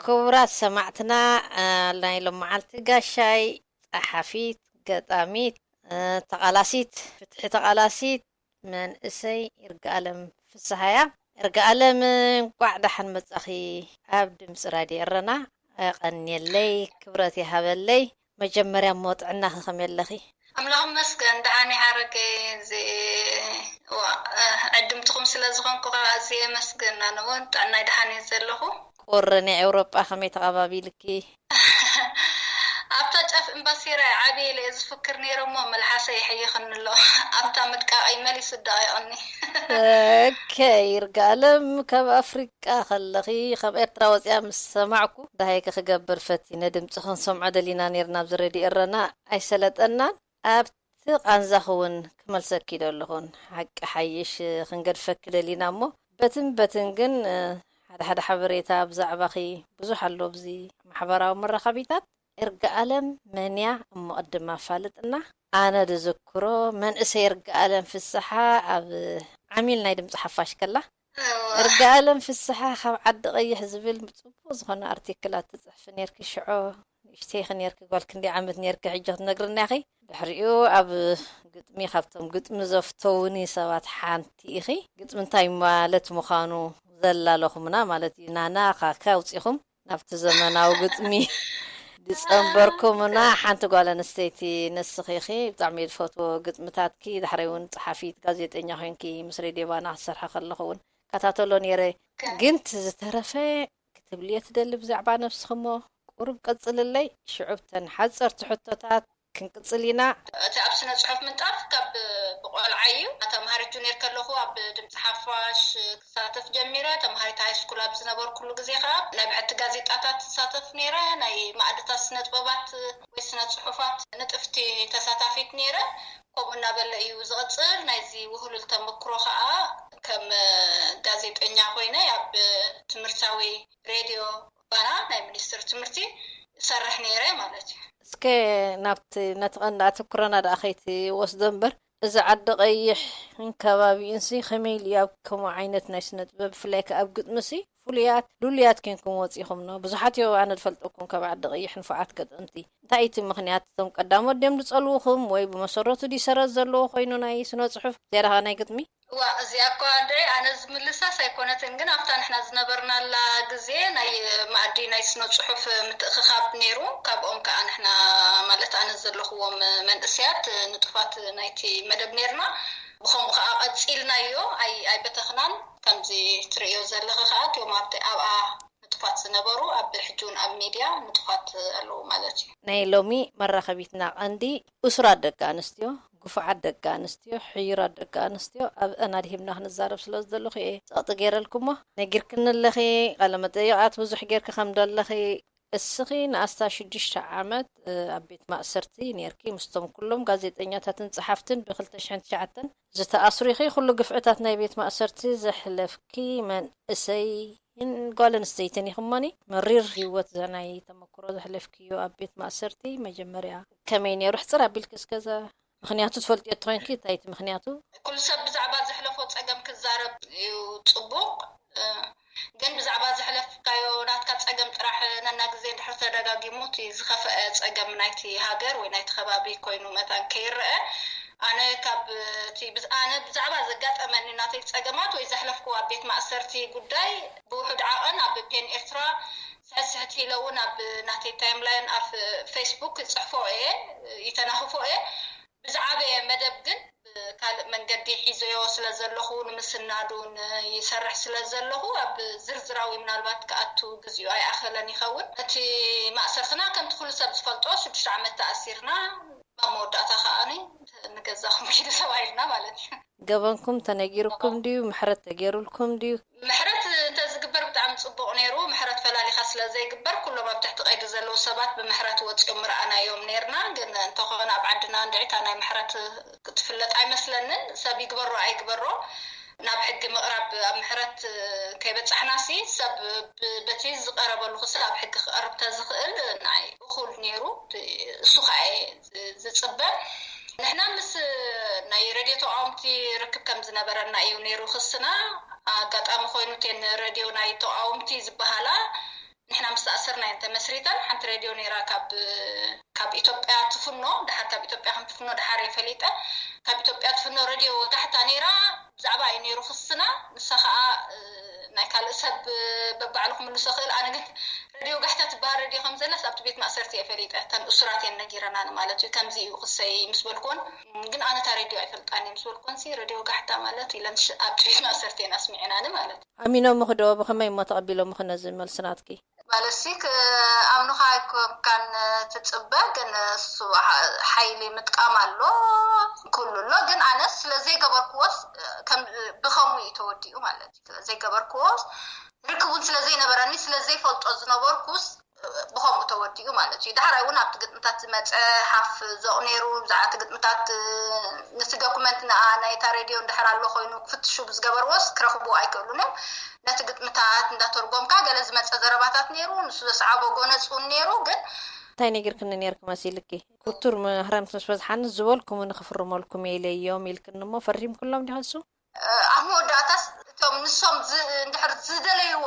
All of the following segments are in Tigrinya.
ክቡራት ሰማዕትና፣ እ፣ ናይ ሎመዓልቲ ጋሻይ ጸሓፊት፣ ገጣሚት፣ እ፣ ተቓላሲት፣ ፍትሒ ተቓላሲት መንእሰይ ይርጋኣለም ፍስሃያ። ይርጋኣለም፣ እንቋዕ ደሓን መጻኺ ኣብ ድምፂ ራድዮ ኤረና። ኣቐንየለይ፣ ክብረት ይሃበለይ። መጀመርያ እሞ ጥዕናኺ ከመይ ኣለኺ? ኣምላኽ ይመስገን፣ ደሓን እየ ሓረገይ። እዚ፣ ዋ፣ እ፣ ዕድምትኹም ስለ ዝኾንኩ ከዓ ኣዝየ የመስግን። ኣነ እውን ጥዕናይ ደሓን እየ ዘለኹ። ቁሪ ናይ ኤውሮጳ ከመይ ተቐባቢልኪ? ኣብታ ጫፍ እምባሲራ ዓብየ ኢለ እየ ዝፍክር ነይረ እሞ መልሓሰ ይሕይኽኒ ኣሎ። ኣብታ ምድቃቐይ መሊሱ ደቒቕኒ። ኦኬ፣ ይርጋለም፣ ካብ ኣፍሪቃ ከለኺ፣ ካብ ኤርትራ ወፂኣ ምስ ሰማዕኩ፣ ደሃይከ ክገብር ፈቲነ። ድምፂ ክንሰምዖ ደሊና ነይርና ኣብዚ ሬድዮ ኤረና፣ ኣይሰለጠናን። ኣብቲ ቃንዛኺ እውን ክመልሰኪ ዶ ኣለኹን፣ ሓቂ ሓይሽ ክንገድፈኪ ደሊና እሞ፣ በትን በትን ግን፣ እ፣ ሓደ ሓደ ሓበሬታ ብዛዕባኺ ብዙሕ ኣሎ ኣብዚ ማሕበራዊ መራኸቢታት። ይርጋኣለም መንያ እሞ ቅድም ኣፋልጥና። ኣነ ዝዝክሮ መንእሰይ ይርጋኣለም ፍስሓ ኣብ ዓሚል ናይ ድምፂ ሓፋሽ ከላ። እዋ። ይርጋኣለም ፍስሓ ካብ ዓዲ ቀይሕ ዝብል ጽቡቕ ዝኾነ ኣርቲክላት ትጽሕፊ ነርኪ። ሽዑ ንእሽተይ ኢኺ ነርኪ፣ ጓል ክንደይ ዓመት ነርኪ ሕጂ ክትነግርና ኢኺ። ድሕሪኡ ኣብ ግጥሚ፣ ካብቶም ግጥሚ ዘፍተውኒ ሰባት ሓንቲ ኢኺ። ግጥሚ እንታይ ማለት ምዃኑ ዘላለኹምና ማለት እዩ። ናና ካካ ኣውጺኹም ናብቲ ዘመናዊ ግጥሚ ድጸንበርኩምና ሓንቲ ጓል ኣንስተይቲ ንስኺ ኢኺ። ብጣዕሚ እየ ዝፈትዎ ግጥምታትኪ። ዳሕረይ እውን ጸሓፊት ጋዜጠኛ ኮይንኪ ምስ ሬድዮ ባና ክሰርሐ ከለኹ እውን ከታተሎ ነይረ። ግን እቲ ዝተረፈ ክትብልዮ ትደሊ ብዛዕባ ነብስኺ እሞ ቁሩብ ቀጽልለይ። ሽዑ ብተን ሓጸርቲ ሕቶታት ክንቅጽል ኢና። እቲ ኣብ ስነ ጽሑፍ ምንጣፍ ካብ ብቆልዓ እዩ። ተምሃሪት ጁኒየር ከለኹ ኣብ ድምፂ ሓፋሽ ክሳተፍ ጀሚረ። ተምሃሪት ሃይ ስኩል ኣብ ዝነበርኩሉ ግዜ ከዓ ናይ ብሕቲ ጋዜጣታት ትሳተፍ ነይረ። ናይ ማዕድታት ስነ ጥበባት ወይ ስነ ጽሑፋት ንጥፍቲ ተሳታፊት ነይረ። ከምኡ እናበለ እዩ ዝቕጽል። ናይዚ ውህሉል ተመክሮ ከዓ ከም ጋዜጠኛ ኮይነ ኣብ ትምህርታዊ ሬድዮ ባና ናይ ሚኒስትሪ ትምህርቲ እሰርሕ ነይረ ማለት እዩ። እስከ ናብቲ፣ ነቲ ቀንዲ ኣተኩሮና ደኣ ከይትወስዶ እምበር፣ እዚ ዓዲ ቀይሕን ከባቢኡንሲ ከመይ ኢሉ ኣብ ከምኡ ዓይነት ናይ ስነ ጥበብ፣ ብፍላይ ከኣ ኣብ ግጥሚሲ ፍሉያት፣ ልሉያት ኮንኩም ወጺኹም ነው። ብዙሓት እዮም ኣነ ዝፈልጠኩም ካብ ዓዲ ቀይሕ ንፉዓት ገጠምቲ። እንታይ እዩ እቲ ምኽንያት? እቶም ቀዳሞት ድዮም ዝጸልውኹም ወይ ብመሰረቱ ድዩ ሰረት ዘለዎ ኮይኑ ናይ ስነ ጽሑፍ ዝያዳ ከኣ ናይ ግጥሚ? እዋ፣ እዚኣ እኮ ኣደይ ኣነ ዝምልሳስ ኣይኮነትን፣ ግን ኣብታ ንሕና ዝነበርናላ ግዜ ናይ መኣዲ ናይ ስነ ጽሑፍ ምትእኽኻብ ነይሩ። ካብኦም ከኣ ንሕና፣ ማለት ኣነ ዘለኹዎም መንእሰያት ንጡፋት ናይቲ መደብ ነይርና። ብኸምኡ ከኣ ቀጺልናዮ፣ ኣይ-፣ ኣይበተኽናን። ከምዚ ትርእዮ ዘለኺ ከኣ እቲኦም ኣብቲ፣ ኣብኣ ንጡፋት ዝነበሩ ኣብ ሕጂ እውን ኣብ ሚድያ ንጡፋት ኣለዉ ማለት እዩ። ናይ ሎሚ መራኸቢትና ቀንዲ እሱራት ደቂ ኣንስትዮ፣ ግፉዓት ደቂ ኣንስትዮ፣ ሕዩራት ደቂ ኣንስትዮ ኣብአን ኣድሂብና ክንዛረብ ስለ ዝደለኹ እየ ጸቕጢ ገይረልኩሞ። ነጊርክኒ ኣለኺ፣ ቃለ መጠይቓት ብዙሕ ጌርኪ ከም ዘለኺ። እስኺ ንኣስታት ሽዱሽተ ዓመት፣ እ፣ ኣብ ቤት ማእሰርቲ ኔርኪ፣ ምስቶም ኩሎም ጋዜጠኛታትን ጸሓፍትን ብክልተ ሽሕን ትሽዓተን ዝተኣስሩ ኢኺ። ኩሉ ግፍዕታት ናይ ቤት ማእሰርቲ ዘሕለፍኪ መንእሰይን ጓል ኣንስተይትን ኢኺ እሞኒ፣ መሪር ህይወት ናይ ተመክሮ ዘሕለፍክዮ ኣብ ቤት ማእሰርቲ መጀመርያ ከመይ ኔሩ? ሕጽር ኣቢልኪ እስከ እዛ ምኽንያቱ ትፈልጥዮ እንተኾይንኪ፣ እንታይ እቲ ምኽንያቱ? ኩሉ ሰብ ብዛዕባ ዘሕለፎ ጸገም ክዛረብ እዩ ጽቡቕ። እ፣ ግን ብዛዕባ ዘሕለፍካዮ ናትካ ጸገም ጥራሕ ነናግዜ እንድሕር ተደጋጊሙ፣ እቲ ዝኸፍአ ጸገም ናይቲ ሃገር ወይ ናይቲ ከባቢ ኮይኑ መታን ከይረአ፣ ኣነ ካብ እቲ ብዝ-፣ ኣነ ብዛዕባ ዘጋጠመኒ ናተይ ጸገማት ወይ ዘሕለፍክዎ ኣብ ቤት ማእሰርቲ ጉዳይ ብውሑድ ዓቐን ኣብ ፔን ኤርትራ ስሕት ስሕት ኢለ እውን ኣብ ናተይ ታይም ላይን ኣብ ፌስቡክ ይጽሕፎ እየ፣ ይተናኽፎ እየ። ብዝዓበየ መደብ ግን ብካልእ መንገዲ ሒዘዮ ስለ ዘለኹ፣ ንምስናዱን ይሰርሕ ስለ ዘለኹ፣ ኣብ ዝርዝራዊ ምናልባት ክኣቱ ግዚኡ ኣይኣኸለን ይኸውን። እቲ ማእሰርትና ከምቲ ኩሉ ሰብ ዝፈልጦ ሽዱሽተ ዓመት ተኣሲርና፣ ኣብ መወዳእታ ከኣ ንገዛኹም ኪዱ ተባሂልና ማለት እዩ። ገበንኩም ተነጊርኩም ድዩ? ምሕረት ተገይሩልኩም ድዩ? ምሕረት እንተዝግበር ብጣዕሚ ጽቡቕ ነይሩ። ምሕረት ፈላሊኻ ስለ ዘይግበር፣ ኩሎም ኣብ ትሕቲ ቀይዲ ዘለዉ ሰባት ብምሕረት ወጺኦም ምረኣናዮም ነይርና። ግን እንተኾነ ኣብ ዓድና እንድዒ እታ ናይ ምሕረት ክትፍለጥ ኣይመስለንን። ሰብ ይግበሮ ኣይግበሮ፣ ናብ ሕጊ ምቕራብ ኣብ ምሕረት ከይበጻሕናሲ፣ ሰብ ብ-፣ በቲ ዝቐረበሉ ክሲ ኣብ ሕጊ ክቐርብ ተዝኽእል ንዓይ እኹል ነይሩ። እቲ፣ እሱ ኸኣ እየ ዝ-፣ ዝጽበ። ንሕና ምስ ናይ ሬድዮ ተቃወምቲ ርክብ ከም ዝነበረና እዩ ነይሩ ክስና። ኣጋጣሚ ኮይኑ እተን ሬድዮ ናይ ተቃወምቲ ዝበሃላ ንሕና ምስ ተኣሰርና እየን ተመስሪተን። ሓንቲ ሬድዮ ነይራ ካብ ካብ ኢትዮጵያ ትፍኖ፣ ድሓር ካብ ኢትዮጵያ ከም ትፍኖ ድሓር እየ ፈሊጠ። ካብ ኢትዮጵያ ትፍኖ ሬድዮ ወጋሕታ ነይራ። ብዛዕባ እዩ ነይሩ ክስና። ንሳ ከዓ ናይ ካልእ ሰብ በባዕሉ ክምልሶ ክእል። ኣነ ግን ሬድዮ ጋሕታ ትበሃል ሬድዮ ከም ዘላስ ኣብቲ ቤት ማእሰርቲ እየ ፈሊጠ። እተን እሱራት እየን ነጊረናኒ ማለት እዩ። ከምዚ እዩ ክሰይ ምስ በልኩን፣ ግን ኣነ እታ ሬድዮ ኣይፈልጣን እየ ምስ በልኩንሲ፣ ሬድዮ ጋሕታ ማለት ኢለን ሽ- ኣብቲ ቤት ማእሰርቲ እየን ኣስሚዕናኒ ማለት እዩ። ኣሚኖምኺ ዶ? ብኸመይ እሞ ተቐቢሎምኺ ነዚ መልሲ ናትኪ? ማለትሲ ክኣምኑኻ ኣይኮንካን ትጽበ፣ ግን እሱ ሓ- ሓይሊ ምጥቃም ኣሎ፣ ኩሉ ኣሎ። ግን ኣነስ ስለ ዘይገበርክዎስ ከም ብኸምኡ እዩ ተወዲኡ ማለት እዩ። ስለ ዘይገበርክዎስ ርክቡን ስለ ዘይነበረኒ፣ ስለ ዘይፈልጦ ዝነበርኩስ ብኸምኡ ተወዲኡ ማለት እዩ። ዳሕራይ እውን ኣብቲ ግጥምታት ዝመፀ ሓፍ ዞቕ ነይሩ። ብዛዕባ እቲ ግጥምታት፣ ነቲ ዶኩመንት ንኣ ናይታ ሬድዮ እንድሕር ኣሎ ኮይኑ ክፍትሹ ብዝገበርዎስ ክረኽብዎ ኣይክእሉን እዮም። ነቲ ግጥምታት እንዳተርጎምካ ገለ ዝመፀ ዘረባታት ነይሩ፣ ንሱ ዘስዓቦ ጎነፅ እውን ነይሩ። ግን እንታይ ነጊርክኒ ነይርኪ መሲልኪ? ኩቱር ማህረምቲ ምስ በዝሓኒ ዝበልኩምኒ ክፍርመልኩም እየ ኢለዮም ኢልክኒ እሞ ፈሪምክሎም ዲኸ እሱ? ኣብ መወዳእታስ እቶም ንሶም ዝ- እንድሕር ዝደለይዎ፣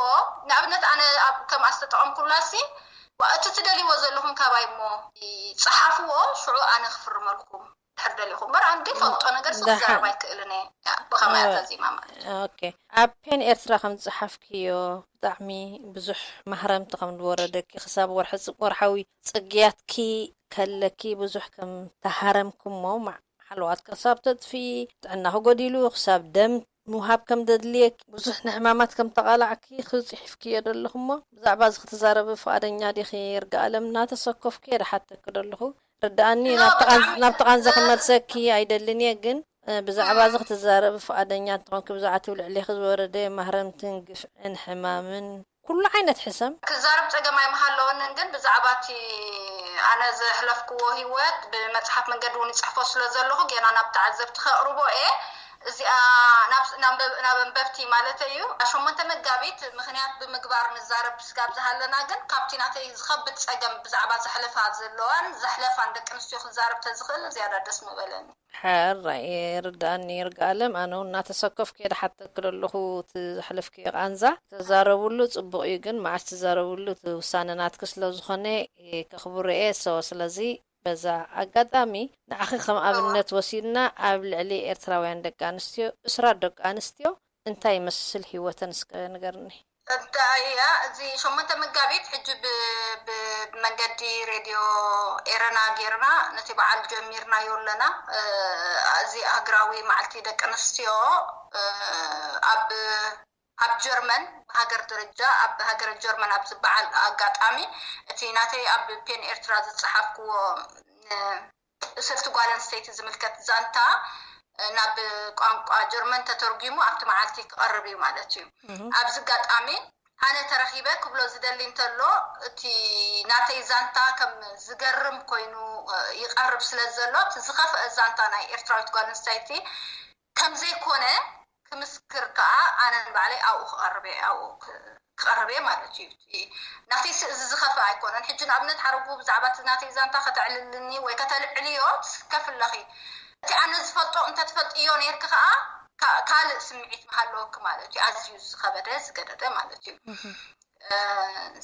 ንኣብነት ኣነ ኣብ ከም ኣስተጠቐምኩላሲ፣ ዋ፣ እቲ ትደልይዎ ዘለኹም ካባይ እሞ ይፀሓፍዎ፣ ሽዑ ኣነ ክፍርመልኩም ድሕር ደሊኹም እምበር፣ ኣነ ዘይፈልጦ ነገር ሰብ ደሓን። ክዛረብ ኣይክእልን እየ። ያ፣ ብኸማይ እ፣ ኣዛዚማ ማለት እዩ። ኦኬ። ኣብ ፔን ኤርትራ ከም ዝፀሓፍክዮ፣ ብጣዕሚ ብዙሕ ማህረምቲ ከም ዝወረደኪ፣ ክሳብ ወርሒ ጽ- ወርሓዊ ጽግያትኪ ከለኪ ብዙሕ ከም ተሃረምክሞ፣ ማዕ ሓለዋት ክሳብ ተጥፊ፣ ጥዕናኺ ጎዲሉ፣ ክሳብ ደም ምውሃብ ከም ዘድልየኪ፣ ብዙሕ ንሕማማት ከም ተቓላዕኪ ክጽሒፍክዮ ዘለኹ እሞ፣ ብዛዕባ እዚ ክትዛረቢ ፍቓደኛ ዲኺ? ይርጋኣለም እናተሰከፍኩ እየ ድሓተኪ ዘለኹ። ርድኣኒ፣ ኖ፣ ናብቲ ቃን- ብጣዕሚ ናብቲ ቃንዛ እ- ክመልሰኪ ኣይደልን እየ፣ ግን እ፣ ብዛዕባ እዚ እም። ክትዛረቢ ፍቓደኛ እንተኾንኪ፣ ብዛዕባ እቲ ልዕሌኺ ዝወረደ ማህረምትን ግፍዕን ሕማምን ኩሉ ዓይነት ሕሰም። ክዛረብ ጸገም ኣይምሃለወንን፣ ግን ብዛዕባ እቲ ኣነ ዘሕለፍክዎ ህይወት ብመጽሓፍ መንገዲ እውን ይጽሕፎ ስለ ዘለኹ፣ ጌና ናብ ተዓዘብቲ ከቕርቦ እየ። እዚኣ ናብ ናብ ናብ ኣንበብቲ ማለተይ እዩ። ሸሞንተ መጋቢት ምኽንያት ብምግባር ንዛረብ ስጋብ ዝሃለና፣ ግን ካብቲ ናተይ ዝኸብድ ጸገም ብዛዕባ ዘሕለፋ ዘለዋን ዘሕለፋን ደቂ ኣንስትዮ ክዛረብ ተዝኽእል ዝያዳ ደስ ምበለኒ። ሕራይ፣ ይርድኣኒ ይርጋኣለም። ኣነ እውን እናተሰከፍኩ እየ ድሓተኪ ዘለኹ። እቲ ዘሕለፍክዮ ቃንዛ ተዛረብሉ ጽቡቕ እዩ፣ ግን መዓስ ትዛረብሉ? እቲ ውሳነ ናትኪ ስለ ዝኾነ፣ እ፣ ከኽብሮ እየ። So፣ ስለዚ በዛ ኣጋጣሚ ንዓኺ ከም ኣብነት ወሲድና ኣብ ልዕሊ ኤርትራውያን ደቂ ኣንስትዮ፣ እሱራት ደቂ ኣንስትዮ እንታይ ይመስል ህይወተን እስከ ንገርኒ። እንታይ እያ፣ እዚ ሸሞንተ መጋቢት ሕጂ ብ- ብ- ብመንገዲ ሬድዮ ኤረና ጌርና ነቲ በዓል ጀሚርናዮ ኣለና። እ፣ እዚ ሃገራዊ መዓልቲ ደቂ ኣንስትዮ፣ እ፣ ኣብ ኣብ ጀርመን፣ ብሃገር ደረጃ ኣብ ሃገረ ጀርመን ኣብ ዝበዓል ኣጋጣሚ፣ እቲ ናተይ ኣብ ፔን ኤርትራ ዝጸሓፍክዎ ን- እስርቲ ጓል ኣንስተይቲ ዝምልከት ዛንታ ናብ ቋንቋ ጀርመን ተተርጒሙ ኣብቲ መዓልቲ ክቐርብ እዩ ማለት እዩ። ኣብዚ ኣጋጣሚ ኣነ ተረኺበ ክብሎ ዝደሊ እንተሎ፣ እቲ ናተይ ዛንታ ከም ዝገርም ኮይኑ ይቐርብ ስለ ዘሎ፣ እቲ ዝኸፍአ ዛንታ ናይ ኤርትራዊት ጓል ኣንስተይቲ ከም ዘይኮነ ክምስክር ከኣ ኣነ ንባዕለይ ኣብኡ ክቐርብ እየ፣ ኣብኡ ክ- ክቐርብ እየ ማለት እዩ። እቲ ናተይ ስ- እዚ ዝኸፍእ ኣይኮነን። ሕጂ ንኣብነት ሓረጉ ብዛዕባ እቲ ናተይ ዛንታ ከተዕልልኒ ወይ ከተልዕልዮ ትስከፍ ኣለኺ። እቲ ኣነ ዝፈልጦ እንተትፈልጥዮ ነይርኪ ከኣ ካ- ካልእ ስምዒት ምሃለወኪ ማለት እዩ። ኣዝዩ ዝኸበደ ዝገደደ ማለት እዩ።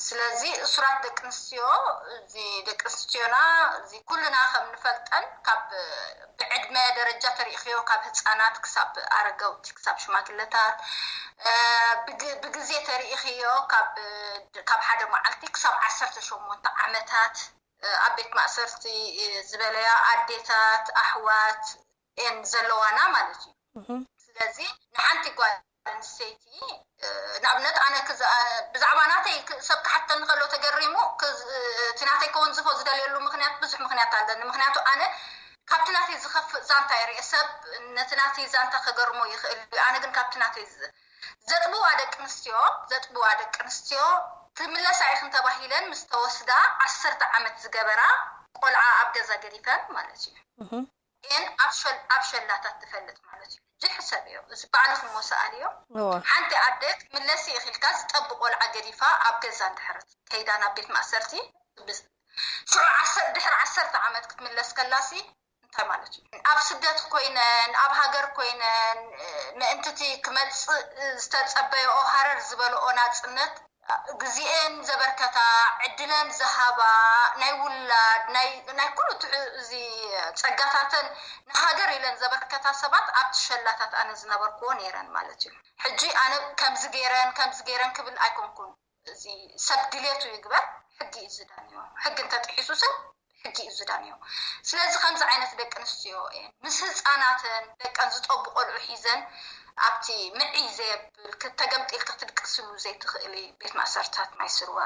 ስለዚ እሱራት ደቂ ኣንስትዮ፣ እዚ ደቂ ኣንስትዮና፣ እዚ ኩልና ከም ንፈልጠን ካብ ብዕድመ ደረጃ ተሪእኽዮ ካብ ህፃናት ክሳብ ኣረገውቲ ክሳብ ሽማግለታት፣ ብግዜ ተሪእኽዮ ካብ ሓደ መዓልቲ ክሳብ ዓሰርተ ሸሞንተ ዓመታት ኣብ ቤት ማእሰርቲ ዝበለያ ኣዴታት ኣሕዋት እየን ዘለዋና ማለት እዩ። ስለዚ ንሓንቲ ጓል ኣንስተይቲ ንኣብነት ኣነ ብዛዕባ ናተይ ሰብ ክሓተኒ ከሎ ተገሪሙ እቲ ናተይ ከወንዝፎ ዝደልየሉ ምክንያት ብዙሕ ምክንያት ኣለኒ። ምክንያቱ ኣነ ካብቲ ናተይ ዝኸፍእ ዛንታ ይርኤ። ሰብ ነቲ ናተይ ዛንታ ከገርሞ ይኽእል እዩ። ኣነ ግን ካብቲ ናተይ ዘጥብዋ ደቂ ኣንስትዮ ዘጥብዋ ደቂ ኣንስትዮ ትምለሳ ኢኽን ተባሂለን ምስ ተወስዳ ዓሰርተ ዓመት ዝገበራ ቆልዓ ኣብ ገዛ ገዲፈን ማለት እዩ። ን ኣብ ሸላታት ትፈልጥ ማለት እዩ። ሕጂ ሕሰብዮ፣ እዚ ባዕልኹም ወሰኣልዮ። ሓንቲ ኣደ ክትምለስ ኢኺ ኢልካ ዝጠቢ ቆልዓ ገዲፋ ኣብ ገዛ እንድሕር ከይዳ ናብ ቤት ማእሰርቲ፣ ሽዑ ድሕሪ ዓሰርተ ዓመት ክትምለስ ከላሲ እንታይ ማለት እዩ? ኣብ ስደት ኮይነን ኣብ ሃገር ኮይነን ምእንትቲ ክመፅእ ዝተፀበየኦ ሃረር ዝበለኦ ናፅነት ግዜኤን ዘበርከታ፣ ዕድለን ዝሃባ፣ ናይ ውላድ ናይ ናይ ኩሉ ትዕ- እዚ ጸጋታተን ንሃገር ኢለን ዘበርከታ ሰባት ኣብቲ ሸላታት ኣነ ዝነበርክዎ ነይረን ማለት እዩ። ሕጂ ኣነ ከምዚ ገይረን ከምዚ ገይረን ክብል ኣይኮንኩን። እዚ ሰብ ድሌቱ ይግበር፣ ሕጊ እዩ ዝዳንዮ። ሕጊ እንተጥሒሱ ሰብ ሕጊ እዩ ዝዳንዮ። ስለዚ ከምዚ ዓይነት ደቂ ኣንስትዮ እየን ምስ ህፃናተን ደቀን ዝጠቡ ቆልዑ ሒዘን ኣብቲ ምዒ ዘየብል ተገምጢልኪ ክትድቅስሉ ዘይትኽእሊ ቤት ማእሰርታት ማይ ስርዋ፣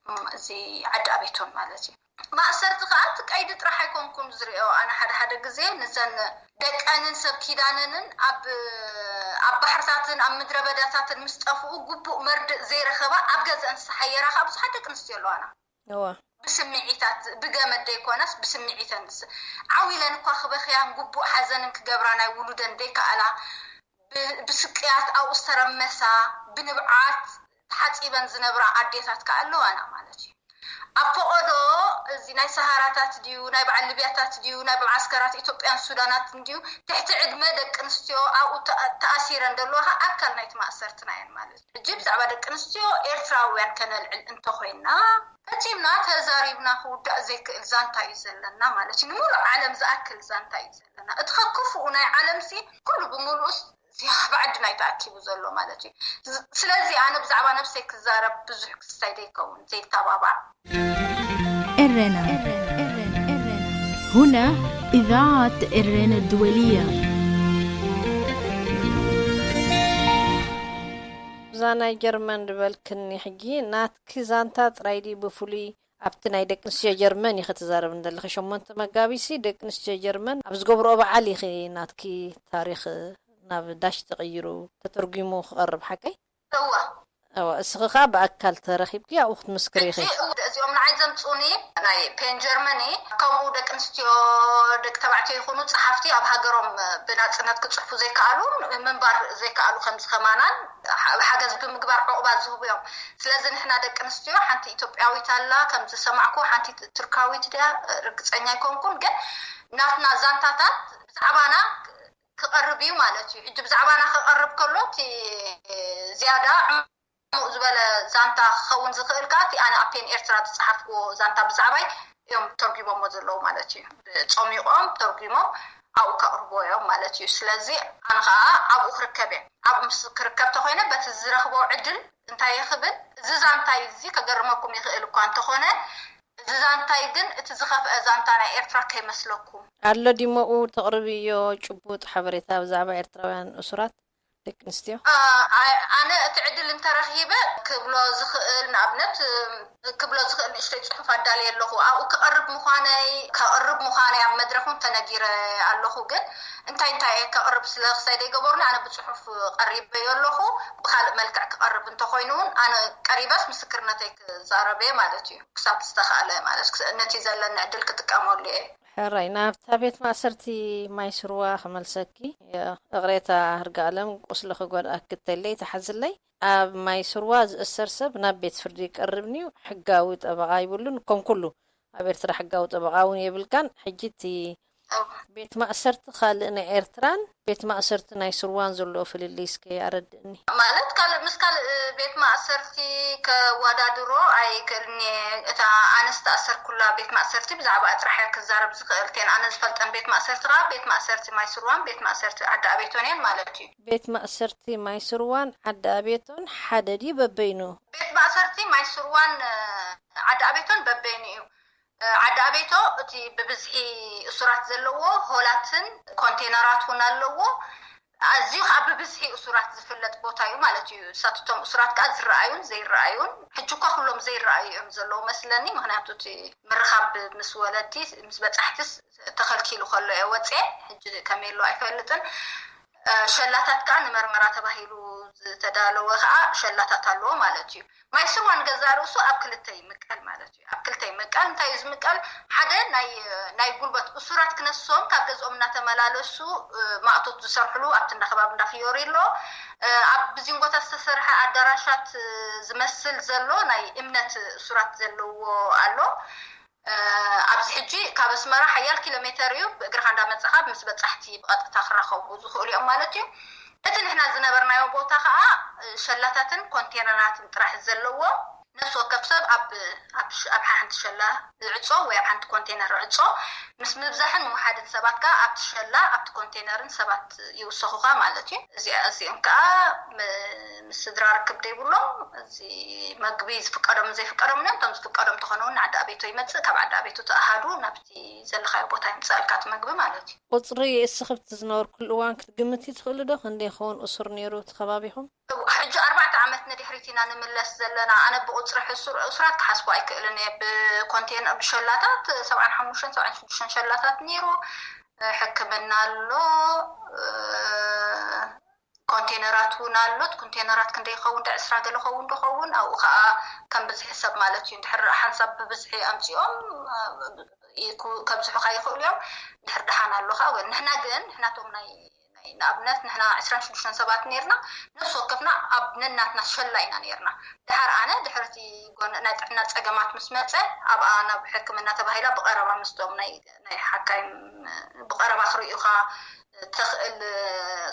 እም፣ እዚ ዓዲ ኣቤቶን ማለት እዩ። ማእሰርቲ ከዓ እቲ ቀይዲ ጥራሕ ኣይኮንኩን ዝሪኦ ኣነ ሓደ ሓደ ግዜ ንዘን ደቀንን ሰብ ኪዳነንን ኣብ ኣብ ባሕርታትን ኣብ ምድረ በዳታትን ምስ ጠፍኡ ግቡእ መርድእ ዘይረኸባ ኣብ ገዘን ዝተሓየራ ከዓ ብዙሓት ደቂ ኣንስትዮ ኣለዋና። እዋ ብስምዒታት ብገመድ ዘይኮነስ ብስምዒተን ስ- ዓው ኢለን እኳ ክበኽያን ግቡእ ሓዘንን ክገብራ ናይ ውሉደን ዘይከኣላ ብ- ብስቅያት ኣብኡ ዝተረመሳ ብንብዓት ተሓፂበን ዝነብራ ኣዴታት ከዓ ኣለዋና ማለት እዩ። ኣብ ፈቐዶ እዚ ናይ ሰሃራታት ድዩ ናይ በዓል ልብያታት ድዩ ናይ በዓል ዓስከራት ኢትዮጵያን ሱዳናትን ድዩ ትሕቲ ዕድመ ደቂ ኣንስትዮ ኣብኡ ተኣ- ተኣሲረን ዘለዋ ከዓ ኣካል ናይቲ ማእሰርትና እየን ማለት እዩ። ሕጂ ብዛዕባ ደቂ ኣንስትዮ ኤርትራውያን ከነልዕል እንተኮይና ፈፂምና ተዛሪብና ክውዳእ ዘይክእል ዛንታ እዩ ዘለና ማለት እዩ። ንሙሉእ ዓለም ዝኣክል ዛንታ እዩ ዘለና። እቲ ከክፍኡ ናይ ዓለምሲ ኩሉ ብምሉኡስ እዚ ኣብ ዓድና እዩ ተኣኪቡ ዘሎ ማለት እዩ። ዝ- ስለዚ ኣነ ብዛዕባ ነብሰይ ክዛረብ ብዙሕ ክስታይ ዘይከውን ዘይተባባዕ إرنا هنا إذاعة إرنا الدولية. እዛ ናይ ጀርመን ዝበልክኒ ሕጂ ናትኪ ዛንታ ጥራይ ድዩ ብፍሉይ ኣብቲ ናይ ደቂ ኣንስትዮ ጀርመን ኢኺ ትዛረብ እንደለኺ ሸሞንተ መጋቢሲ ደቂ ኣንስትዮ ጀርመን ኣብ ዝገብርኦ በዓል ኢኺ ናትኪ ታሪኽ ናብ ዳሽ ተቐይሩ ተተርጒሙ ክቐርብ ሓቀይ? እዋ እዋ እስኺ ኸዓ ብኣካል ተረኺብኪ ኣብኡ ክትምስክሪ ኢኺ። እዚ እው- እዚኦም ንዓይ ዘምፁኒ ናይ ፔን ጀርመኒ ከምኡ ደቂ ኣንስትዮ ደቂ ተባዕትዮ ይኹኑ ፀሓፍቲ ኣብ ሃገሮም ብናፅነት ክፅሕፉ ዘይከኣሉ ምንባር ዘይከኣሉ ከምዚ ከማናን ሓ- ሓገዝ ብምግባር ዕቑባ ዝህቡ እዮም። ስለዚ ንሕና ደቂ ኣንስትዮ ሓንቲ ኢትዮጵያዊት ኣላ ከምዝሰማዕኩ ሓንቲ ቱርካዊት ድያ ርግፀኛ ኣይኮንኩን ግን ናትና ዛንታታት ብዛዕባና ክቐርብ እዩ ማለት እዩ። ሕጂ ብዛዕባና ክቐርብ ከሎ እቲ ዝያዳ ዕሙቕ ዝበለ ዛንታ ክኸውን ዝኽእል ከዓ እቲ ኣነ ኣብ ፔን ኤርትራ ዝፀሓፍክዎ ዛንታ ብዛዕባይ እዮም ተርጒሞሞ ዘለዉ ማለት እዩ። ፆሚቖም ተርጒሞም ኣብኡ ከቕርብዎ እዮም ማለት እዩ። ስለዚ ኣነ ከዓ ኣብኡ ክርከብ እየ። ኣብኡ ምስ ክርከብ ተኮይነ በቲ ዝረኽቦ ዕድል እንታይ እየ ክብል እዚ ዛንታይ እዚ ከገርመኩም ይኽእል እኳ እንተኾነ እዚ ዛንታይ ግን እቲ ዝኸፍአ ዛንታ ናይ ኤርትራ ከይመስለኩም። ኣሎ ድሞኡ ተቕርብዮ ጭቡጥ ሓበሬታ ብዛዕባ ኤርትራውያን እሱራት ደቂ ኣንስትዮ? ኣነ እቲ ዕድል እንተረኺበ ክብሎ ዝኽእል ንኣብነት ክብሎ ዝኽእል ንእሽተይ ፅሑፍ ኣዳልየ ኣለኹ ኣብኡ ክቐርብ ምዃነይ ከቕርብ ምዃነይ ኣብ መድረኽ እውን ተነጊረ ኣለኹ ግን እንታይ እንታይ እየ ከቕርብ ስለ ክሳይ ዘይገበሩኒ ኣነ ብፅሑፍ ቀሪበዮ ኣለኹ ብካልእ መልክዕ ክቐርብ እንተኾይኑ እውን ኣነ ቀሪበስ ምስክርነተይ ክዛረብ እየ ማለት እዩ ክሳብ ዝተኻእለ ማለት ነቲ ዘለኒ ዕድል ክጥቀመሉ እየ ሕራይ ናብታ ቤት ማእሰርቲ ማይ ስርዋ ክመልሰኪ እቕሬታ ህርጋለም ቁስሊ ክጎድኣኪ ተለይ ተሓዝለይ ኣብ ማይ ስርዋ ዝእሰር ሰብ ናብ ቤት ፍርዲ ይቀርብን እዩ ሕጋዊ ጠበቓ ይብሉን ከም ኩሉ ኣብ ኤርትራ ሕጋዊ ጠበቓ እውን የብልካን ሕጂ እቲ ቤት ማእሰርቲ ካልእ ናይ ኤርትራን ቤት ማእሰርቲ ናይ ስርዋን ዘሎ ፍልልይ እስከ ኣረድእኒ። ማለት ካልእ ምስ ካልእ ቤት ማእሰርቲ ከዋዳድሮ ኣይክእልን እየ። እታ ኣነ ዝተኣሰርኩላ ቤት ማእሰርቲ ብዛዕባኣ ጥራሕ እየ ክዛረብ ዝኽእል። እተን ኣነ ዝፈልጠን ቤት ማእሰርቲ ከኣ ቤት ማእሰርቲ ማይ ስርዋን ቤት ማእሰርቲ ዓዲ ኣቤቶን እየን ማለት እዩ። ቤት ማእሰርቲ ማይ ስርዋን ዓዲ ኣቤቶን ሓደ ድዩ በበይኑ? ቤት ማእሰርቲ ማይ ስርዋን ዓዲ ኣቤቶን በበይኑ እዩ። ዓዲ ኣቤቶ እቲ ብብዝሒ እሱራት ዘለዎ ሆላትን ኮንቴነራት እውን ኣለዎ። ኣዝዩ ከዓ ብብዝሒ እሱራት ዝፍለጥ ቦታ እዩ ማለት እዩ። እሳትቶም እሱራት ከዓ ዝረኣዩን ዘይረኣዩን ሕጂ እኳ ኩሎም ዘይረኣዩ እዮም ዘለዉ መስለኒ። ምክንያቱ እቲ ምርኻብ ምስ ወለዲ ምስ በፃሕትስ ተኸልኪሉ ከሎ እየ ወፅኤ። ሕጂ ከመይ ኣሎ ኣይፈልጥን። ሸላታት ከዓ ንመርመራ ተባሂሉ ዝተዳለወ ከዓ ሸላታት ኣለዎ ማለት እዩ። ማይ ስርዋ ንገዛእ ርእሱ ኣብ ክልተ ይምቀል ማለት እዩ። ኣብ ክልተ ይምቀል። እንታይ እዩ ዝምቀል? ሓደ ናይ ናይ ጉልበት እሱራት ክነሶም ካብ ገዝኦም እናተመላለሱ ማእቶት ዝሰርሕሉ ኣብቲ እንዳ ከባቢ እንዳ ፍዮሪ ኣሎ። ኣብ ብዚንጎታት ዝተሰርሐ ኣዳራሻት ዝመስል ዘሎ ናይ እምነት እሱራት ዘለዎ ኣሎ። ኣብዚ ሕጂ ካብ ኣስመራ ሓያል ኪሎ ሜተር እዩ። ብእግርኻ እንዳመጻኻ ምስ በጻሕቲ ብቐጥታ ክራኸቡ ዝኽእሉ እዮም ማለት እዩ። እቲ ንሕና ዝነበርናዮ ቦታ ከዓ ሸላታትን ኮንቴነራትን ጥራሕ ዘለዎ፣ ነፍሲ ወከፍ ሰብ ኣብ ኣብ ሽ- ኣብ ሓንቲ ሸላ ዕጾ ወይ ኣብ ሓንቲ ኮንቴነር ዕጾ ምስ ምብዛሕን ምውሓድን ሰባት ከዓ ኣብቲ ሸላ ኣብቲ ኮንቴነርን ሰባት ይውሰኹኻ ማለት እዩ። እዚኣ እዚኦም ከዓ ም- ምስ ስድራ ርክብ ዘይብሎም፣ እዚ መግቢ ዝፍቀዶምን ዘይፍቀዶምን እዮም። እቶም ዝፍቀዶም ተኾኑ እውን ንዓዲ ኣቤቶ ይመፅእ፣ ካብ ዓዲ ኣቤቶ ተኣሃዱ ናብቲ ዘለኻዮ ቦታ ይምፅኣልካ እቲ መግቢ ማለት እዩ። ቁፅሪ እስኺ ኣብቲ ዝነበርኩሉ እዋን ክትግምቲ ትኽእሊ ዶ? ክንደይ ይኸውን እሱር ነይሩ እቲ ከባቢኹም? ሕጂ ኣርባዕተ ዓመት ንድሕሪት ኢና ንምለስ ዘለና። ኣነ ብቁፅሪ ሕሱር እሱራት ክሓስቦ ኣይክእልን እየ። ብኮንቴን ብሸላታት ሰብዓን ሓሙሽተን ሰብዓን ሽዱሽተን ሸላታት ነይሩ። ሕክምና ኣሎ፣ ኮንቴነራት እውን ኣሎ። እቲ ኮንቴነራት ክንደይ ይኸውን? ደ ዕስራ ገለ ኸውን ዶ ኸውን? ኣብኡ ከዓ ከም ብዝሒ ሰብ ማለት እዩ። እንድሕር ሓንሳብ ብብዝሒ ኣምፂኦም ይኩ- ከብዝሑኻ ይኽእሉ እዮም። ድሕር ደሓን ኣሎ ከዓ ወል ንሕና ግን ንሕናቶም ናይ ናይ ንኣብነት ንሕና ዕስራን ሽዱሽተን ሰባት ነርና። ነፍሲ ወከፍና ኣብ ነናትና ሸላ ኢና ነርና። ድሓር ኣነ ድሕርቲ ጎነ ናይ ጥዕና ፀገማት ምስ መፀ ኣብኣ ናብ ሕክምና ተባሂላ ብቐረባ ምስቶም ናይ ናይ ሓካይም ብቐረባ ክርእዩኻ ተኽእል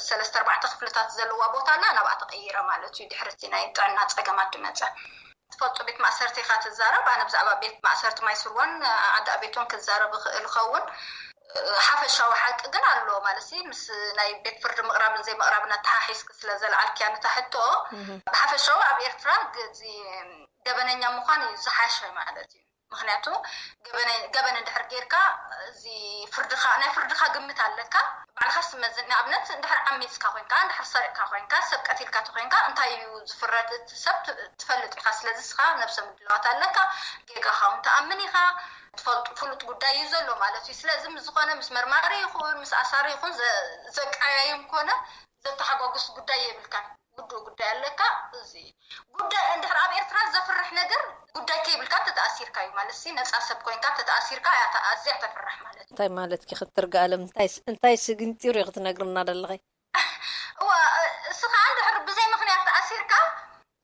ሰለስተ ኣርባዕተ ክፍልታት ዘለዋ ቦታ ኣላ። ናብኣ ተቐይረ ማለት እዩ። ድሕርቲ ናይ ጥዕና ፀገማት ድመፀ ትፈልጡ ቤት ማእሰርቲ ኢኻ ትዛረብ። ኣነ ብዛዕባ ቤት ማእሰርቲ ማይስርዋን ዓዲ ኣቤቶን ክዛረብ እኽእል እኸውን። ሓፈሻዊ ሓቂ ግን ኣሎ ማለት ሲ ምስ ናይ ቤት ፍርዲ ምቕራብን ዘይምቕራብን ኣተሓሒዝክ ስለ ዘልዓልክያ ነታ ሕቶ፣ ብሓፈሻዊ ኣብ ኤርትራ እዚ ገበነኛ ምዃን እዩ ዝሓሸ ማለት እዩ። ምክንያቱ ገበነ- ገበን እንድሕር ጌርካ እዚ ፍርድኻ ናይ ፍርድኻ ግምት ኣለካ። ባዕልኻ ትመዝን። ንኣብነት እንድሕር ዓሚፅካ ኮይንካ፣ እንድሕር ሰሪቕካ ኮይንካ፣ ሰብ ቀቲልካ ተኮይንካ እንታይ እዩ ዝፍረድ እቲ ሰብ ት- ትፈልጥ ኢኻ። ስለዚ እስኻ ነብሰ ምድላዋት ኣለካ። ጌጋኻ እውን ትኣምን ኢኻ። ትፈልጡ ፍሉጥ ጉዳይ እዩ ዘሎ ማለት እዩ። ስለዚ ምስ ዝኾነ ምስ መርማሪ ይኹን ምስ ኣሳሪ ይኹን ዘ- ዘቀያይም ኮነ ዘተሓጓጉስ ጉዳይ የብልካን። ውዱእ ጉዳይ ኣለካ። እዚ ጉዳይ እንድሕር ኣብ ኤርትራ ዘፍርሕ ነገር ጉዳይ ከይብልካ እንተተኣሲርካ እዩ ማለት ሲ ነፃ ሰብ ኮይንካ እንተተኣሲርካ እያ ተ- ኣዝያ ተፍርሕ ማለት እዩ። እንታይ ማለት ኪ ክትርጋለም እንታይ እንታይ ስግንጢሩ እዩ ክትነግርና ደለኸይ? እዋ እስኻ እንድሕር ብዘይ ምክንያት ተኣሲርካ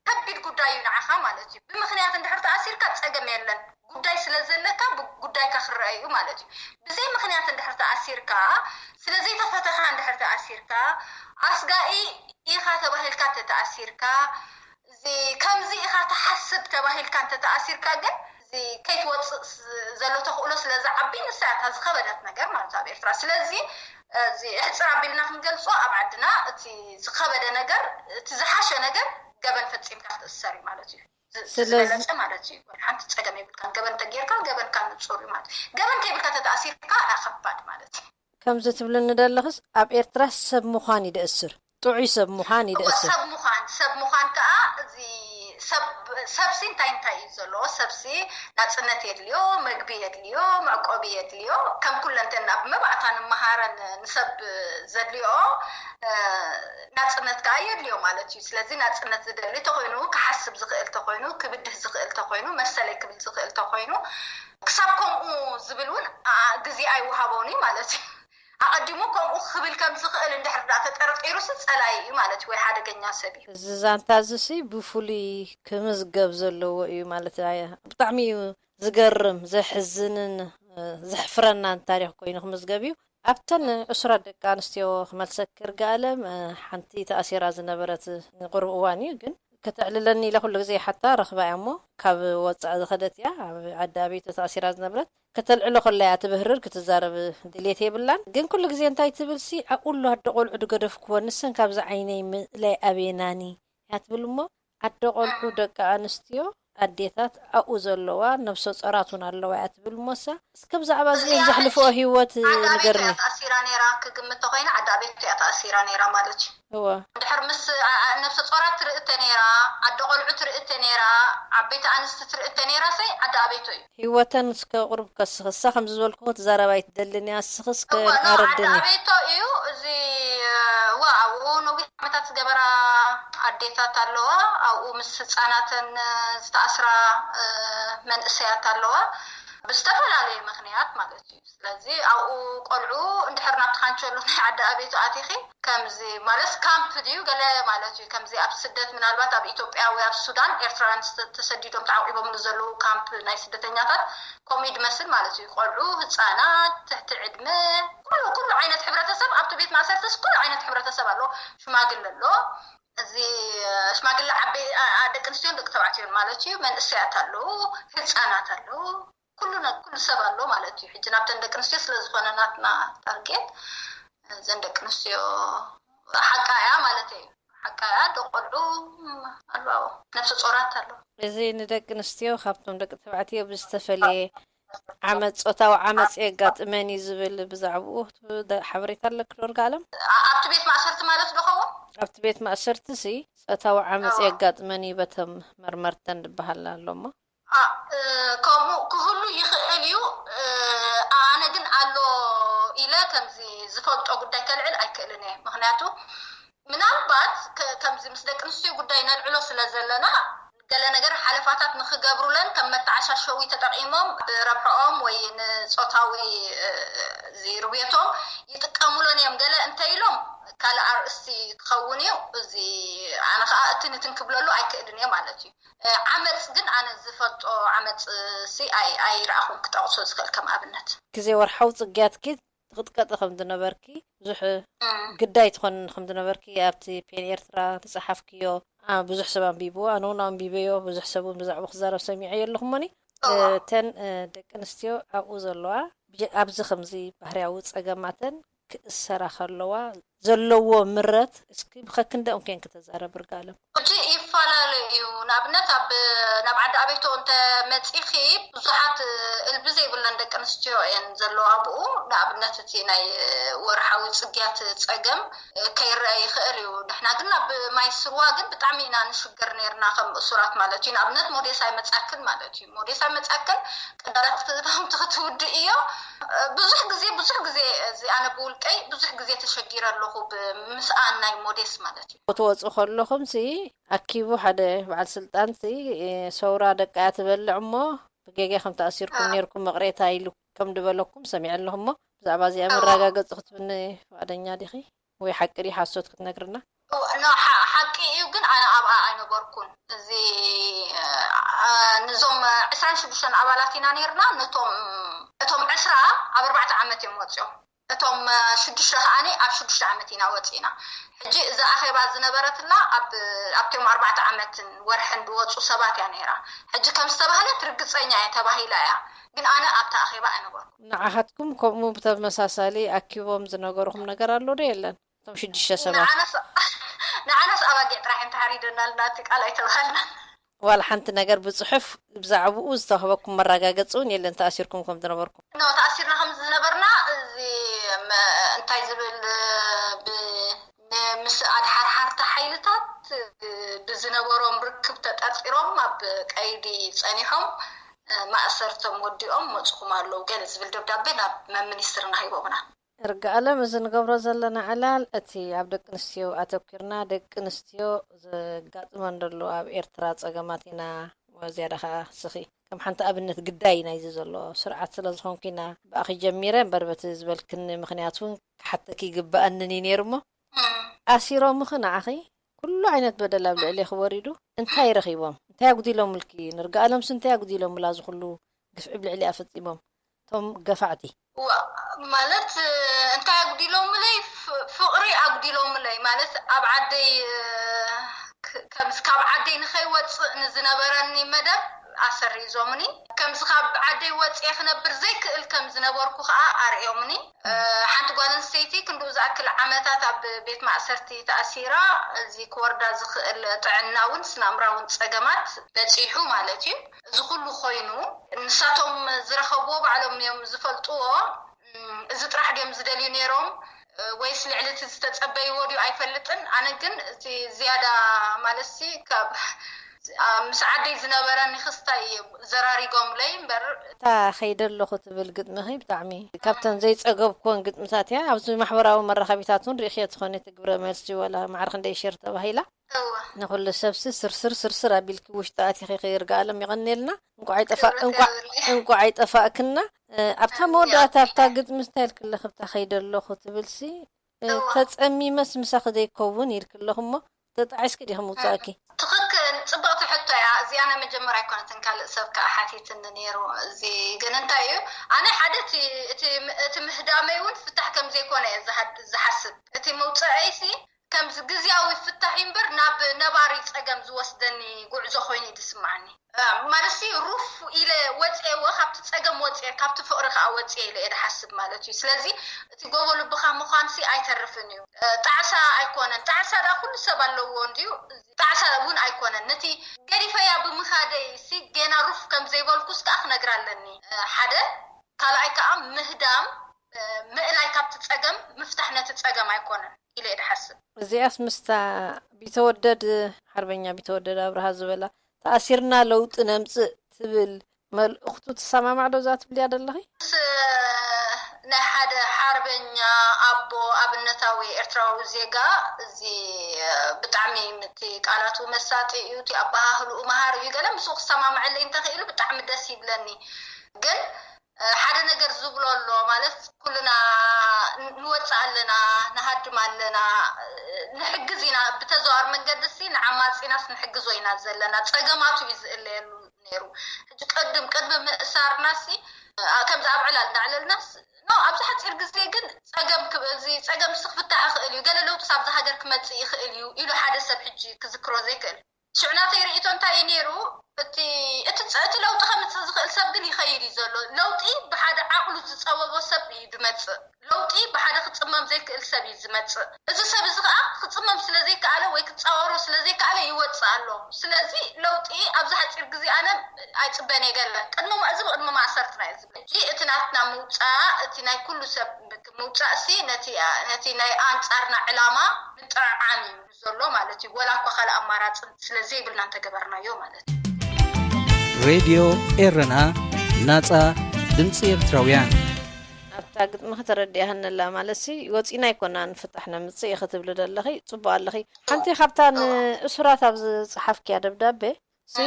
ከቢድ ጉዳይ እዩ ንዓኻ ማለት እዩ። ብምክንያት እንድሕር ተኣሲርካ ፀገም የለን። ጉዳይ ስለ ዘለካ ብጉዳይካ ክረአ እዩ ማለት እዩ። ብዘይ ምክንያት እንድሕር ተኣሲርካ፣ ስለ ዘይተፈተኻ እንድሕር ተኣሲርካ፣ ኣስጋኢ ኢኻ ተባሂልካ እንተተኣሲርካ፣ እዚ ከምዚ ኢኻ ትሓስብ ተባሂልካ እንተተኣሲርካ ግን እዚ ከይትወፅእ ስ- ዘሎ ተኽእሎ ስለ ዝዓቢ ንሳ እታ ዝኸበደት ነገር ማለት ኣብ ኤርትራ። ስለዚ እዚ እሕፅር ኣቢልና ክንገልፆ ኣብ ዓድና እቲ ዝኸበደ ነገር እቲ ዝሓሸ ነገር ገበን ፈፂምካ ክትእሰር እዩ ማለት እዩ። ዝ- ስለዚ ዝበለፀ ማለት እዩ። ወላ ሓንቲ ፀገም የብልካን። ገበን ተጌርካ ገበንካ ንፁር እዩ ማለት እዩ። ገበን ከይብልካ ተተኣሲርካ ኣኸባድ ማለት እዩ። ከምዚ ትብልኒ ዘለኽስ ኣብ ኤርትራ ሰብ ምዃን እዩ ደእስር፣ ጥዑይ ሰብ ምዃን እዩ እወ ደእስር። ሰብ ምዃን ሰብ ምዃን ከዓ እዚ ሰብ ሰብሲ እንታይ እንታይ እዩ ዘለዎ? ሰብሲ ናፅነት የድልዮ፣ መግቢ የድልዮ፣ መዕቆቢ የድልዮ። ከም ኩለንተና ብመባእታ ንመሃረን ንሰብ ዘድልዮ ናፅነት ከዓ የድልዮ ማለት እዩ። ስለዚ ናፅነት ዝደሊ ተኮይኑ ክሓስብ ዝኽእል ተኮይኑ ክብድህ ዝኽእል ተኮይኑ መሰለይ ክብል ዝኽእል ተኮይኑ ክሳብ ከምኡ ዝብል እውን ግዜ ኣይወሃቦን እዩ ማለት እዩ። ኣቐዲሙ ከምኡ ክብል ከም ዝኽእል እንድሕር ዳ ተጠርጢሩስ ፀላኢ እዩ ማለት እዩ ወይ ሓደገኛ ሰብ እዩ። እዚ ዛንታ እዚ ሲ ብፍሉይ ክምዝገብ ዘለዎ እዩ ማለት እያ። ብጣዕሚ እዩ ዝገርም፣ ዘሕዝንን ዘሕፍረናን ታሪኽ ኮይኑ ክምዝገብ እዩ። ኣብተን እሱራት ደቂ ኣንስትዮ ክመልሰኪ ርግኣለም ሓንቲ ተኣሲራ ዝነበረት ንቁሩብ እዋን እዩ ግን ከተዕልለኒ ኢለ ኩሉ ግዜ ሓታ ረኽባ እያ እሞ ካብ ወፃእ ዝኸደት እያ ኣብ ዓዲ ኣበይቶ ተኣሲራ ዝነበረት ከተልዕሎ ከላ እያ ትብህርር ክትዛረብ ድሌት የብላን ግን ኩሉ ግዜ እንታይ ትብል ሲ ኣብኡ ኣሎ ኣደ ቆልዑ ድገደፍክወን ንሰን ካብዚ ዓይነይ ምእላይ ኣበየናኒ እያ ትብል እሞ ኣደ ቆልዑ ደቂ ኣንስትዮ ኣዴታት ኣብኡ ዘለዋ ነብሰ ጾራት እውን ኣለዋ እያ ትብል እሞሳ እስከ ብዛዕባ እዚኤን ዘሕልፍኦ ህይወት ንገርኒ። ተኣሲራ ነይራ ክግምት ተኮይና ዓዲ ኣቤት እያ ተኣሲራ ነይራ ማለት እዩ። እወ። ድሕር ምስ ነብሰ ጾራት ትርእተ ነይራ፣ ኣደ ቆልዑ ትርእተ ነይራ፣ ዓበይቲ ኣንስቲ ትርእተ ነይራ ሰይ ዓዲ ኣቤቶ እዩ። ህይወተን እስከ ቁሩብ ከስኽሳ ከምዚ ዝበልኩ ክትዛረብ ኣይትደልን እያ እስኽስ ከ ኣረድኒ። ኣቤቶ እዩ እዚ እወ ኣብኡ ነዊሕ ዓመታት ዝገበራ ኣዴታት ኣለዋ። ኣብኡ ምስ ህፃናተን ዝተኣስራ መንእሰያት ኣለዋ። ብዝተፈላለየ ምኽንያት ማለት እዩ። ስለዚ ኣብኡ ቆልዑ እንድሕር ናብቲ ካንቸሎ ናይ ዓዲ ኣቤቱ ኣቲኺ ከምዚ ማለት ካምፕ ድዩ ገለ ማለት እዩ። ከምዚ ኣብ ስደት ምናልባት ኣብ ኢትዮጵያ ወይ ኣብ ሱዳን ኤርትራውያን ተሰዲዶም ተዓቂቦምሉ ዘለዉ ካምፕ ናይ ስደተኛታት ከምኡ ድመስል ማለት እዩ። ቆልዑ፣ ህፃናት፣ ትሕቲ ዕድመ፣ ኩሉ ኩሉ ዓይነት ሕብረተሰብ ኣብቲ ቤት ማእሰርትስ ኩሉ ዓይነት ሕብረተሰብ ኣሎ። ሽማግለ ኣሎ። እዚ ሽማግለ ዓበይ ደቂ ኣንስትዮን ደቂ ተባዕትዮን ማለት እዩ። መንእሰያት ኣለዉ፣ ህፃናት ኣለዉ። ኩሉ ኩሉ ሰብ ኣሎ ማለት እዩ። ሕጂ ናብተን ደቂ ኣንስትዮ ስለ ዝኾነ ናትና ታርጌት እዘን ደቂ ኣንስትዮ ሓቃያ ማለት እዩ። ሓቃያ ዶ ቆልዑ ኣለዎ፣ ነፍሰ ጾራት ኣሎ። እዚ ንደቂ ኣንስትዮ ካብቶም ደቂ ተባዕትዮ ብዝተፈለየ ዓመፅ፣ ጾታዊ ዓመፅ የጋጥመን እዩ ዝብል ብዛዕባኡ ሓበሬታ ኣለክ ዶ ርጋለም? ኣብቲ ቤት ማእሰርቲ ማለት ዶ ኸውን? ኣብቲ ቤት ማእሰርቲ ሲ ጾታዊ ዓመፅ የጋጥመን እዩ በተም መርመርተን ዝበሃል ኣሎ እሞ ከምኡ ክህሉ ይኽእል እዩ። ኣነ ግን ኣሎ ኢለ ከምዚ ዝፈልጦ ጉዳይ ከልዕል ኣይክእልን እየ። ምክንያቱ ምናልባት ከምዚ ምስ ደቂ ኣንስትዮ ጉዳይ ነልዕሎ ስለ ዘለና ገለ ነገር ሓለፋታት ንክገብሩለን ከም መተዓሻሸዊ ተጠቂሞም ብረብሐኦም ወይ ንፆታዊ ርብየቶም ይጥቀሙለን እዮም። ገለ እንተኢሎም ካልእ ኣርእስቲ ክኸውን እዩ። እዚ ኣነ ከዓ እቲ ንትን ክብለሉ ኣይክእልን እየ ማለት እዩ። ዓመፅ ግን ኣነ ዝፈልጦ ዓመፅ ሲ ኣይረኣኹን ክጠቕሶ ዝኽእል ከም ኣብነት። ግዜ ወርሓዊ ፅግያትኪ ትቕጥቀጢ ከም ዝነበርኪ ብዙሕ ግዳይ ትኾን ከም ዝነበርኪ ኣብቲ ፔን ኤርትራ ዝፀሓፍክዮ ብዙሕ ሰብ ኣንቢብዎ፣ ኣነ እውን ኣንቢበዮ፣ ብዙሕ ሰብ እውን ብዛዕባ ክዛረብ ሰሚዐዮ ኣለኹ። እሞኒ እተን ደቂ ኣንስትዮ ኣብኡ ዘለዋ ኣብዚ ከምዚ ባህርያዊ ፀገማተን ክእሰራ ከለዋ ዘለዎ ምረት እስኪ ብኸክንደኦም ኮንኪ ተዛረቢ ርጋለም። ሕጂ ይፈላለ እዩ። ንኣብነት ኣብ ናብ ዓዲ ኣቤቶ እንተ መጺኺ ብዙሓት እልቢ ዘይብለን ደቂ ኣንስትዮ እየን ዘለዋ ኣብኡ። ንኣብነት እቲ ናይ ወርሓዊ ጽግያት ጸገም ከይረአ ይኽእል እዩ። ንሕና ግን ኣብ ማይ ስርዋ ግን ብጣዕሚ ኢና ንሽገር ነርና ከም እሱራት ማለት እዩ። ንኣብነት ሞዴስ ኣይመጻክን ማለት እዩ። ሞዴስ ኣይመጻክን ቀዳላት ክተውንቲ ክትውድእዮ ብዙሕ ግዜ ብዙሕ ግዜ እዚ ኣነ ብውልቀይ ብዙሕ ግዜ ተሸጊረ ኣለኹ ብምስኣን ናይ ሞዴስ ማለት እዩ። ክትወፁ ከለኹም ሲ ኣኪቡ ሓደ በዓል ስልጣን ሲ ሰውራ ደቃ እያ ትበልዕ እሞ ብጌጋ ከም ተኣሲርኩም ነርኩም መቕሬታ ኢሉ ከም ድበለኩም ሰሚዐ ኣለኹ እሞ ብዛዕባ እዚኣ መረጋገፂ ክትብኒ ፍቓደኛ ዲኺ? ወይ ሓቂ ድዩ ሓሶት ክትነግርና? ሓቂ እዩ ግን ኣነ ኣብኣ ኣይነበርኩን። እዚ ንዞም ዕስራን ሽዱሽተን ኣባላት ኢና ነርና። ነቶም እቶም ዕስራ ኣብ ኣርባዕተ ዓመት እዮም ወፂኦም። እቶም ሽዱሽተ ከዓኒ ኣብ ሽዱሽተ ዓመት ኢና ወፂና። ሕጂ እዚ ኣኼባ ዝነበረትላ ኣብቶም ኣርባዕተ ዓመትን ወርሕን ዝወፁ ሰባት እያ ነይራ። ሕጂ ከም ዝተባህለት ርግፀኛ እየ ተባሂላ እያ። ግን ኣነ ኣብታ ኣኼባ ኣይነበርኩ። ንዓኻትኩም ከምኡ ብተመሳሳሊ ኣኪቦም ዝነገርኹም ነገር ኣሎ ዶ የለን? እቶም ሽዱሽተ ሰባት ንዓነስ ኣባጊዕ ጥራሕ እዮም ተሓሪደና ልናቲ ቃል ኣይተባሃልና። ዋላ ሓንቲ ነገር ብፅሑፍ ብዛዕባኡ ዝተዋህበኩም መረጋገፂ እውን የለን ተኣሲርኩም ከም ዝነበርኩም? ኖ ተኣሲርና ከም ዝነበርና እዚ እንታይ ዝብል ምስ ኣድሓርሓርቲ ሓይልታት ብዝነበሮም ርክብ ተጠርጢሮም ኣብ ቀይዲ ፀኒሖም ማእሰርቶም ወዲኦም መፅኹም ኣለዉ ገለ ዝብል ደብዳቤ ናብ መሚኒስትርና ሂቦምና። እርጋኣለም እዚ ንገብሮ ዘለና ዕላል እቲ ኣብ ደቂ ኣንስትዮ ኣተኪርና ደቂ ኣንስትዮ ዘጋጥመን ዘሎ ኣብ ኤርትራ ፀገማት ኢና ዝያዳ ከዓ ስኺ ከም ሓንቲ ኣብነት ግዳይ ናይዚ ዘሎ ስርዓት ስለ ዝኾንኩ ኢና ብኣኺ ጀሚረ እምበር በቲ ዝበልክኒ ምኽንያት እውን ክሓተኪ ይግበኣንን እዩ ነይሩ እሞ ኣሲሮምኺ ንዓኺ ኩሉ ዓይነት በደል ኣብ ልዕሌኺ ወሪዱ እንታይ ረኺቦም እንታይ ኣጉዲሎምልኪ ንርጋኣለምሲ እንታይ ኣጉዲሎምላ እዚ ኩሉ ግፍዒ ብልዕሊኣ ፈፂሞም እቶም ገፋዕቲ? ማለት እንታይ ኣጉዲሎምለይ ፍቅሪ ኣጉዲሎምለይ ማለት ኣብ ዓደይ ከምስ ካብ ዓደይ ንኸይወፅእ ንዝነበረኒ መደብ ኣሰሪዞምኒ ከምዚ ካብ ዓደይ ወፅኤ ክነብር ዘይክእል ከም ዝነበርኩ ከዓ ኣርእዮምኒ ሓንቲ ጓል ኣንስተይቲ ክንድኡ ዝኣክል ዓመታት ኣብ ቤት ማእሰርቲ ተኣሲራ እዚ ክወርዳ ዝኽእል ጥዕናውን ስናምራውን ፀገማት በፂሑ ማለት እዩ እዚ ኩሉ ኮይኑ ንሳቶም ዝረኸብዎ ባዕሎም እዮም ዝፈልጥዎ እዚ ጥራሕ ድዮም ዝደልዩ ነይሮም ወይስ ልዕሊ እቲ ዝተፀበይዎ ድዩ ኣይፈልጥን ኣነ ግን እቲ ዝያዳ ማለት ካብ ምስ ዓደይ ዝነበረኒ ክስታይ ዘራሪጎምለይ እምበር። እታ ከይደ ኣለኹ ትብል ግጥምኺ ብጣዕሚ ካብተን ዘይፀገብኩወን ግጥምታት እያ። ኣብዚ ማሕበራዊ መራኸቢታት እውን ርኢኽዮ ትኾኒ እቲ ግብረ መልሲ ወላ ማዕረ ክንደይ ሸር ተባሂላ። እወ ንኹሉ ሰብሲ ስርስር ስርስር ኣቢልኪ ውሽጢ ኣቲኺ ይርግኣለም። የቐንየልና። እንቋዕ ኣይጠፋ- ክብረት እንቋዕ- ያብለይ። እንቋዕ ኣይጠፋእክና። ኣብታ መወዳእታ ኣብታ ግጥሚ እንታይ ኢልክለኺ? ኣብታ ከይደ ኣለኹ ትብልሲ እዋ። ተጸሚመስ ምሳኺ ዘይከውን ኢልክለኹ እሞ ተጣዒስኪ ዲኺ ምውጻእኪ? ትኽክል። ጽብቕቲ ሕቶ እያ እዚኣ። ናይ መጀመርያ ኣይኮነትን፣ ካልእ ሰብ ከኣ ሓቲትኒ ነይሩ። እዚ ግን እንታይ እዩ፣ ኣነ ሓደ እቲ እቲ እቲ ምህዳመይ እውን ፍታሕ ከም ዘይኮነ እየ ዝሃድ- ዝሓስብ። እቲ መውጽኣይሲ ከምዚ ግዝያዊ ፍታሕ እዩ እምበር ናብ ነባሪ ጸገም ዝወስደኒ ጉዕዞ ኮይኑ እዩ ዝስምዓኒ። ማለት ሲ ሩፍ ኢለ ወፅኤ እወ ካብቲ ፀገም ወፅኤ ካብቲ ፍቅሪ ከዓ ወፅኤ ኢለ እየ ዝሓስብ ማለት እዩ። ስለዚ እቲ ጎቦ ልብካ ምኳን ሲ ኣይተርፍን እዩ። ጣዕሳ ኣይኮነን። ጣዕሳ ዳ ኩሉ ሰብ ኣለዎ እንድዩ። ጣዕሳ እውን ኣይኮነን። ነቲ ገዲፈያ ብምካደይ ሲ ገና ሩፍ ከም ዘይበልኩስ ከዓ ክነግር ኣለኒ። ሓደ ካልኣይ ከዓ ምህዳም ምእላይ ካብቲ ፀገም ምፍታሕ ነቲ ፀገም ኣይኮነን ኢለ እየ ዝሓስብ። እዚኣስ ምስታ ቢተወደድ ሓርበኛ ቢተወደድ ኣብርሃ ዝበላ ተኣሲርና ለውጢ ነምፅእ ትብል መልእኽቱ ትሰማማዕ ዶ እዛ ትብልያ ደለኺ? ምስ ናይ ሓደ ሓርበኛ ኣቦ ኣብነታዊ ኤርትራዊ ዜጋ እዚ ብጣዕሚ እቲ ቃላቱ መሳጢ እዩ፣ እቲ ኣበሃህልኡ መሃሪ እዩ። ገለ ምስኡ ክሰማምዐለይ እንተኽኢሉ ብጣዕሚ ደስ ይብለኒ። ግን ሓደ ነገር ዝብሎ ኣሎ ማለት ኩልና ንወፅእ ኣለና፣ ንሃድም ኣለና፣ ንሕግዝ ኢና። ብተዘዋር መንገዲ ሲ ንዓማፂናስ ንሕግዞ ኢና ዘለና። ፀገማቱ እዩ ዝእለየሉ ነይሩ። ሕጂ ቅድም ቅድሚ ምእሳርና ሲ ከምዚ ኣብ ዕላል እንዳዕለልና ስ- ኖ ኣብዚ ሓፂር ግዜ ግን ፀገም ክብ- እዚ ፀገም ስ ክፍታሕ ይኽእል እዩ፣ ገለ ለውጥስ ኣብዚ ሃገር ክመፅእ ይኽእል እዩ ኢሉ ሓደ ሰብ ሕጂ ክዝክሮ ዘይክእል ሽዑ ናተይ ርእይቶ እንታይ እዩ ነይሩ? እቲ እቲ እቲ ለውጢ ከምፅእ ዝኽእል ሰብ ግን ይኸይድ እዩ ዘሎ። ለውጢ ብሓደ ዓቕሉ ዝፀበቦ ሰብ እዩ ዝመፅእ። ለውጢ ብሓደ ክፅመም ዘይክእል ሰብ እዩ ዝመፅእ። እዚ ሰብ እዚ ከዓ ክፅመም ስለ ዘይከኣለ ወይ ክፃወሮ ስለ ዘይከኣለ ይወፅእ ኣሎ። ስለዚ ለውጢ ኣብዚ ሓፂር ግዜ ኣነ ኣይፅበን እየ ገለ ቅድሚ እዚ ቅድሚ ማእሰርትና እየ ዝብል። ሕጂ እቲ ናትና ምውፃእ እቲ ናይ ኩሉ ሰብ ምውፃእ ሲ ነቲ ነቲ ናይ ኣንፃርና ዕላማ ምጥዕዓም እዩ። ዘሎ ማለት እዩ። ወላ እኳ ካልእ ኣማራፂ ስለዘይብልና እንተገበርናዮ ማለት እዩ። ሬድዮ ኤረና፣ ናጻ ድምጺ ኤርትራውያን። ኣብታ ግጥምኺ ተረዲኣህኒ ኣላ ማለት ሲ ወፂና ኣይኮናን ፍታሕ ነምፅእ ኢኺ ትብሊ ዘለኺ። ፅቡቕ ኣለኺ። ሓንቲ ካብታ ንእሱራት ኣብ ዝፀሓፍክያ ደብዳቤ ሲ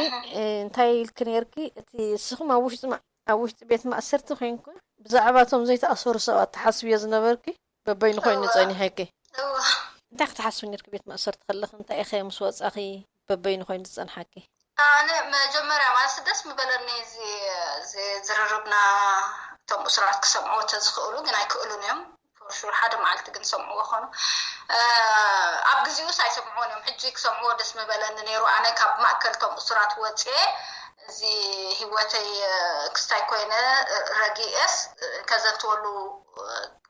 እንታይ ኢልኪ ነይርኪ? እቲ ንስኹም ኣብ ውሽጢ ማ- ኣብ ውሽጢ ቤት ማእሰርቲ ኮይንኩ ብዛዕባ እቶም ዘይተኣሰሩ ሰባት ትሓስብዮ ዝነበርኪ በበይኑ ኮይኑ ጸኒሐኪ። እንታይ ክትሓስቢ ነርኪ ቤት ማእሰርቲ ከለኺ? እንታይ ኢኸ ምስ ወጻኺ በበይኑ ኮይኑ ዝጸንሓኪ? ኣነ መጀመርያ ማለት ደስ ምበለኒ እዚ እዚ ዝርርብና እቶም እሱራት ክሰምዕዎ ተዝኽእሉ ግን ኣይክእሉን እዮም። ፎርሹር ሓደ መዓልቲ ግን ሰምዕዎ ኾኑ። ኣብ ግዜኡስ ኣይሰምዕዎን እዮም። ሕጂ ክሰምዕዎ ደስ ምበለኒ ነይሩ። ኣነ ካብ ማእከል እቶም እሱራት ወፅየ እዚ ህይወተይ ክስታይ ኮይነ ረጊኤስ ከዘንትወሉ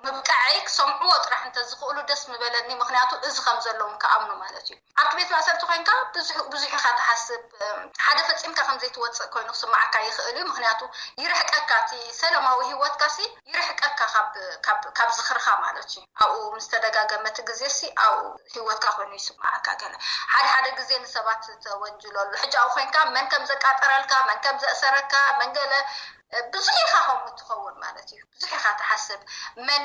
ምብቃዐይ ክሰምዕዎ ጥራሕ እንተዝኽእሉ ደስ ምበለኒ። ምክንያቱ እዚ ከም ዘለውን ክኣምኑ ማለት እዩ። ኣብቲ ቤት ማእሰርቲ ኮይንካ ብዙሕ ብዙሕ ኢኻ ትሓስብ። ሓደ ፈጺምካ ከም ዘይትወጽእ ኮይኑ ክስምዓካ ይኽእል እዩ። ምክንያቱ ይርሕቀካ፣ እቲ ሰለማዊ ህይወትካ ሲ ይርሕቀካ ካብ ካብ ካብ ዝኽርኻ ማለት እዩ። ኣብኡ ምስ ተደጋገመ እቲ ግዜ ሲ ኣብኡ ህይወትካ ኮይኑ ይስምዓካ። ገለ ሓደ ሓደ ግዜ ንሰባት ተወንጅለሉ። ሕጂ ኣብኡ ኮይንካ መን ከም ዘቃጠረልካ፣ መን ከም ዘእሰረካ፣ መን ገለ ብዙሕ ኢኻ ከምኡ ትኸውን ማለት እዩ። ብዙሕ ኢኻ ትሓስብ። መን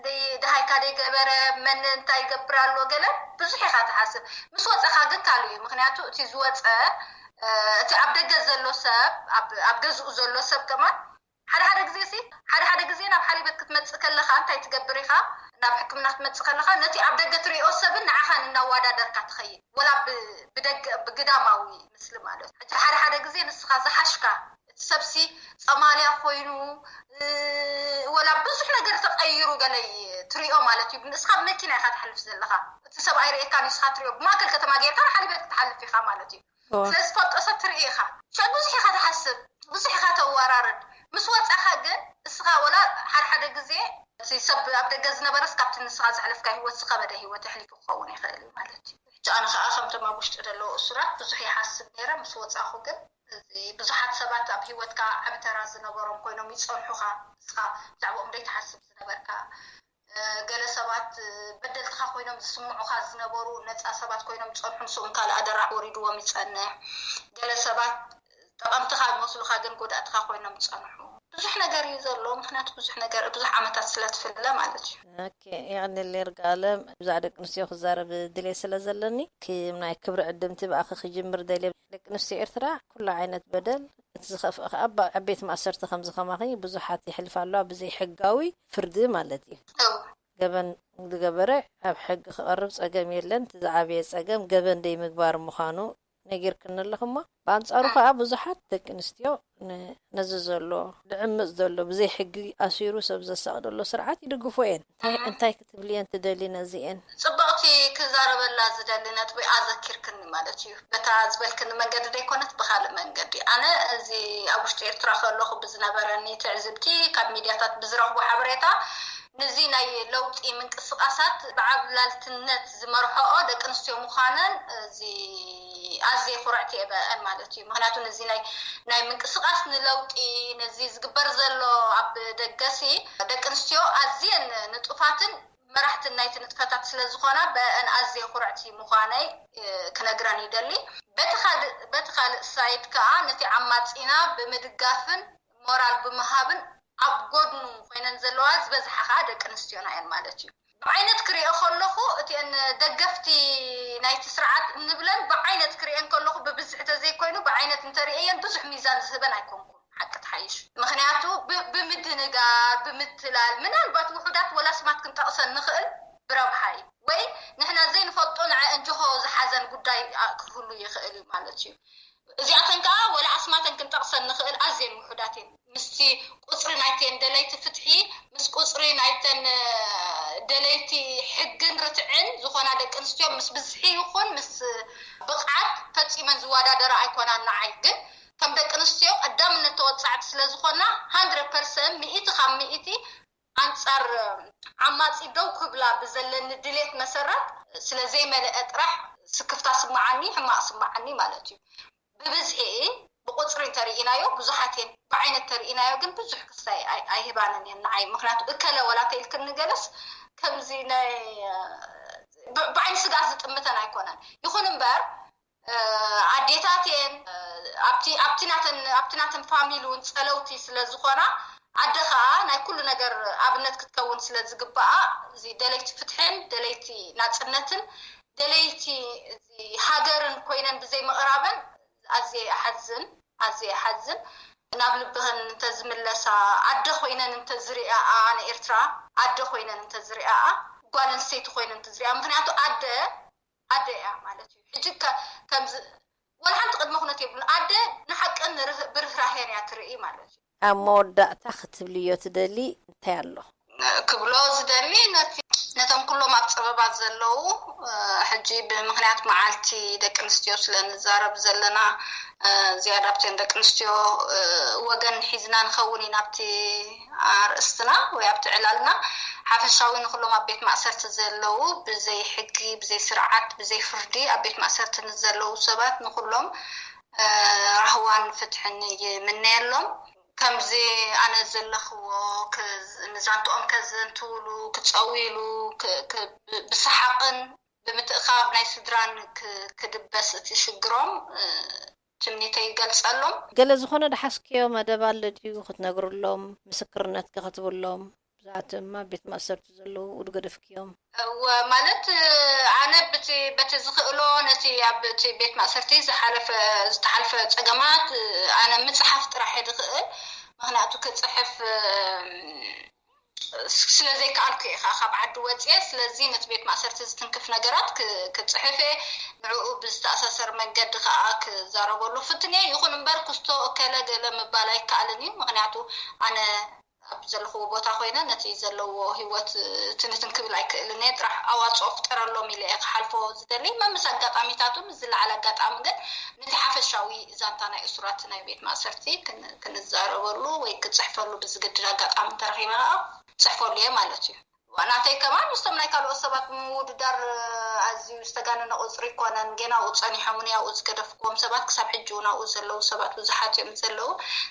ደይ- ደሃይካ ደይገበረ፣ መን እንታይ ይገብር ኣሎ ገለ ብዙሕ ኢኻ ትሓስብ። ምስ ወፀኻ ግን ካልእ እዩ። ምክንያቱ እቲ ዝወፀ እቲ ኣብ ደገ ዘሎ ሰብ ኣብ ኣብ ገዝኡ ዘሎ ሰብ ከማን ሓደ ሓደ ግዜ ሲ ሓደ ሓደ ግዜ ናብ ሓሊበት ክትመፅእ ከለኻ እንታይ ትገብር ኢኻ? ናብ ሕክምና ክትመፅእ ከለኻ ነቲ ኣብ ደገ ትሪኦ ሰብን ንዓኻን እናዋዳደርካ ትኸይድ ወላ ብ- ብደገ ብግዳማዊ ምስሊ ማለት እዩ። ሕጂ ሓደ ሓደ ግዜ ንስኻ ዝሓሽካ እቲ ሰብሲ ጸማልያ ኮይኑ ወላ ብዙሕ ነገር ተቐይሩ ገለ ትሪኦ ማለት እዩ። ንስኻ ብመኪና ኢኻ ትሓልፍ ዘለኻ፣ እቲ ሰብኣይ ርእየካ ንስኻ ትሪኦ ብማእከል ከተማ ጌርካ ንሓደ ቤት ክትሓልፍ ኢኻ ማለት እዩ። ስለዚ ትፈልጦ ሰብ ትርኢ ኢኻ። ሽዑ ብዙሕ ኢኻ ትሓስብ፣ ብዙሕ ኢኻ ተወራርድ። ምስ ወጻኻ ግን እስኻ ወላ ሓደ ሓደ ግዜ እቲ ሰብ ኣብ ደገ ዝነበረስ ካብቲ ንስኻ ዘሕለፍካ ህይወት ዝኸበደ ህይወት የሕሊፉ ክኸውን ይኽእል እዩ ማለት እዩ። ሕጂ ኣነ ኸኣ ከምቶም ኣብ ውሽጢ ዘለዉ እሱራት ብዙሕ ይሓስብ ነይረ። ምስ ወጻኹ ግን እዚ ብዙሓት ሰባት ኣብ ህይወትካ ዓቢ ተራ ዝነበሮም ኮይኖም ይጸንሑኻ። ንስኻ ብዛዕባኦም ዘይትሓስብ ዝነበርካ ገለ ሰባት በደልትኻ ኮይኖም ዝስምዑኻ ዝነበሩ ነፃ ሰባት ኮይኖም ዝፀንሑ፣ ንስኦም ካልእ ኣደራሕ ወሪድዎም ይፀንሕ። ገለ ሰባት ጠቐምትኻ ዝመስሉኻ ግን ጎዳእትኻ ኮይኖም ዝፀንሑ፣ ብዙሕ ነገር እዩ ዘሎ። ምክንያቱ ብዙሕ ነገር ብዙሕ ዓመታት ስለትፍለ ማለት እዩ። ኦኬ፣ የቐንየለይ ይርጋለም። ብዛዕባ ደቂ ኣንስትዮ ክዛረብ ድሌት ስለ ዘለኒ፣ ከም ናይ ክብሪ ዕድምቲ ብኣኺ ክጅምር ደልየ። ደቂ ኣንስትዮ ኤርትራ ኩሉ ዓይነት በደል፣ እቲ ዝኸፍአ ከዓ ኣብ ቤት ማእሰርቲ ከምዚ ከማኺ ብዙሓት የሕልፋ ኣለዋ፣ ብዘይ ሕጋዊ ፍርዲ ማለት እዩ። ገበን ዝገበረ ኣብ ሕጊ ክቐርብ ጸገም የለን። እቲ ዝዓበየ ጸገም ገበን ደይምግባር ምዃኑ ነጊርክኒ ኣለኹ። እሞ ብኣንጻሩ ከዓ ብዙሓት ደቂ ኣንስትዮ ነዚ ዘሎ ድዕምፅ ዘሎ ብዘይ ሕጊ ኣሲሩ ሰብ ዘሳቕ ዘሎ ስርዓት ይድግፎ እየን። እንታይ ክትብልየን ትደሊ ነዚኤን? ፅብቕቲ ክዛረበላ ዝደሊ ነጥቢ ኣዘኪርክኒ ማለት እዩ። በታ ዝበልክኒ መንገዲ ዘይኮነት ብካልእ መንገዲ፣ ኣነ እዚ ኣብ ውሽጢ ኤርትራ ከለኹ ብዝነበረኒ ትዕዝብቲ፣ ካብ ሚድያታት ብዝረኽቦ ሓበሬታ፣ ነዚ ናይ ለውጢ ምንቅስቃሳት ብዓብላልትነት ዝመርሖኦ ደቂ ኣንስትዮ ምዃነን እዚ ኣዝየ ኩርዕቲ እየ በአን ማለት እዩ። ምክንያቱ ነዚ ናይ ናይ ምንቅስቃስ ንለውጢ፣ ነዚ ዝግበር ዘሎ ኣብ ደገሲ፣ ደቂ ኣንስትዮ ኣዝየን ንጡፋትን መራሕትን ናይቲ ንጥፈታት ስለ ዝኾና በአን ኣዝየ ኩርዕቲ ምዃነይ ክነግረን ይደሊ። በቲ ካልእ ሳይድ ከዓ ነቲ ዓማፂና ብምድጋፍን ሞራል ብምሃብን ኣብ ጎድኑ ኮይነን ዘለዋ ዝበዝሓ ከዓ ደቂ ኣንስትዮና እየን ማለት እዩ። ብዓይነት ክሪኦ ከለኹ እቲአን ደገፍቲ ናይቲ ስርዓት እንብለን ብዓይነት ክሪአን ከለኹ ብብዝሒ ተዘይኮይኑ ብዓይነት እንተርእየን ብዙሕ ሚዛን ዝህበን ኣይኮንኩን። ሓቂ ትሓይሽ። ምክንያቱ ብምድንጋር ብምትላል ምናልባት ውሑዳት ወላ ስማት ክንጠቕሰን ንኽእል ብረብሓ እዩ ወይ ንሕና ዘይንፈልጦ ንዐ እንጆሆ ዝሓዘን ጉዳይ ክህሉ ይኽእል እዩ ማለት እዩ። እዚኣተን ከዓ ወላ ኣስማተን ክንጠቕሰን ንኽእል ኣዝየን ውሑዳት እየን። ምስቲ ቁፅሪ ናይተን ደለይቲ ፍትሒ ምስ ቁፅሪ ናይተን ደለይቲ ሕግን ርትዕን ዝኾና ደቂ ኣንስትዮ ምስ ብዝሒ ይኹን ምስ ብቕዓት ፈፂመን ዝወዳደራ ኣይኮናን። ንዓይ ግን ከም ደቂ ኣንስትዮ ቀዳምነት ተወፃዕቲ ስለ ዝኾና ሃንድረድ ፐርሰንት፣ ሚእቲ ካብ ሚእቲ፣ ኣንፃር ዓማፂ ደው ክብላ ብዘለኒ ድሌት መሰረት ስለ ዘይመለአ ጥራሕ ስክፍታ ስማዓኒ፣ ሕማቕ ስማዓኒ ማለት እዩ። ብብዝሒ ብቁፅሪ እንተርኢናዮ ብዙሓት እየን፣ ብዓይነት ተርኢናዮ ግን ብዙሕ ክስታይ ኣይህባንን እየን ንዓይ። ምክንያቱ እከለ ወላ ተይልክኒ ገለስ ከምዚ ናይ ብዓይኒ ስጋ ዝጥምተን ኣይኮነን። ይኹን እምበር ኣዴታት እየን፣ ኣብቲ ናተን ፋሚሊ እውን ፀለውቲ ስለ ዝኾና ኣደ ከዓ ናይ ኩሉ ነገር ኣብነት ክትከውን ስለ ዝግበኣ እዚ ደለይቲ ፍትሕን ደለይቲ ናፅነትን ደለይቲ ሃገርን ኮይነን ብዘይ ምቕራበን ኣዝየ ይሓዝን፣ ኣዝየ ይሓዝን። ናብ ልብኽን እንተዝምለሳ፣ ኣደ ኮይነን እንተዝሪኣኣ ንኤርትራ፣ ኣደ ኮይነን እንተዝሪኣኣ፣ ጓል ኣንስተይቲ ኮይነን እንተዝሪኣ፣ ምክንያቱ ኣደ ኣደ እያ ማለት እዩ። ሕጂ ከምዚ ወላ ሓንቲ ቅድመ ኩነት የብሉን። ኣደ ንሓቅን ብርህራሄን እያ ትርኢ ማለት እዩ። ኣብ መወዳእታ ክትብልዮ ትደሊ እንታይ ኣሎ? ክብሎ ዝደሊ ነቶም ኩሎም ኣብ ፀበባት ዘለዉ ሕጂ ብምክንያት መዓልቲ ደቂ ኣንስትዮ ስለ ንዛረብ ዘለና ዝያዳ ኣብተን ደቂ ኣንስትዮ ወገን ሒዝና ንኸውን ኢና ኣብቲ ኣርእስትና ወይ ኣብቲ ዕላልና። ሓፈሻዊ ንኩሎም ኣብ ቤት ማእሰርቲ ዘለዉ ብዘይ ሕጊ ብዘይ ስርዓት ብዘይ ፍርዲ ኣብ ቤት ማእሰርቲ ንዘለዉ ሰባት ንኩሎም ራህዋን ፍትሕን ይምነየሎም። ከምዚ ኣነ ዘለኽዎ ንዛንትኦም ከዘንትውሉ ክፀውይሉ ብሰሓቕን ብምትእኻብ ናይ ስድራን ክድበስ እቲ ሽግሮም ትምኒተይ ይገልፀሎም። ገለ ዝኾነ ደሓስክዮ መደብ ኣሎ ድዩ ክትነግርሎም፣ ምስክርነት ከክትብሎም? ብዛዕባ እቶም ኣብ ቤት ማእሰርቲ ዘለዉ ውድ ገደፍክዮም? እወ፣ ማለት ኣነ ብቲ በቲ ዝኽእሎ ነቲ ኣብ እቲ ቤት ማእሰርቲ ዝሓለፈ ዝተሓልፈ ጸገማት ኣነ ምጽሓፍ ጥራሕ እየ ዝኽእል። ምኽንያቱ ክጽሕፍ ስለ ዘይከኣልኩ እየ ከዓ ካብ ዓዲ ወፅየ። ስለዚ ነቲ ቤት ማእሰርቲ ዝትንክፍ ነገራት ክፅሕፍ እየ። ንዕኡ ብዝተኣሳሰር መንገዲ ከዓ ክዛረበሉ ፍትን እየ። ይኹን እምበር ክስቶ እከለ ገለ ምባል ኣይከኣልን እዩ። ምኽንያቱ ኣነ ኣብ ዘለኽዎ ቦታ ኮይነ ነቲ ዘለዎ ህይወት ትንትን ክብል ኣይክእልን እየ። ጥራሕ ኣዋፅኦ ፍጠረሎም ኢለ እየ ክሓልፎ ዝደሊ። መምስ ኣጋጣሚታት እውን ዝለዓል ኣጋጣሚ ግን ነቲ ሓፈሻዊ ዛንታ ናይ እሱራት ናይ ቤት ማእሰርቲ ክንዛረበሉ ወይ ክፅሕፈሉ ብዝግድድ ኣጋጣሚ እንተረኺበ ከዓ ፅሕፈሉ እየ ማለት እዩ። ናተይ ከማን ምስቶም ናይ ካልኦት ሰባት ብምውድዳር ኣዝዩ ዝተጋነነ ቁፅሪ ይኮነን። ገና ኣብኡ ፀኒሖም እውን ኣብኡ ዝገደፍክዎም ሰባት ክሳብ ሕጂ እውን ኣብኡ ዘለዉ ሰባት ብዙሓት እዮም ዘለዉ።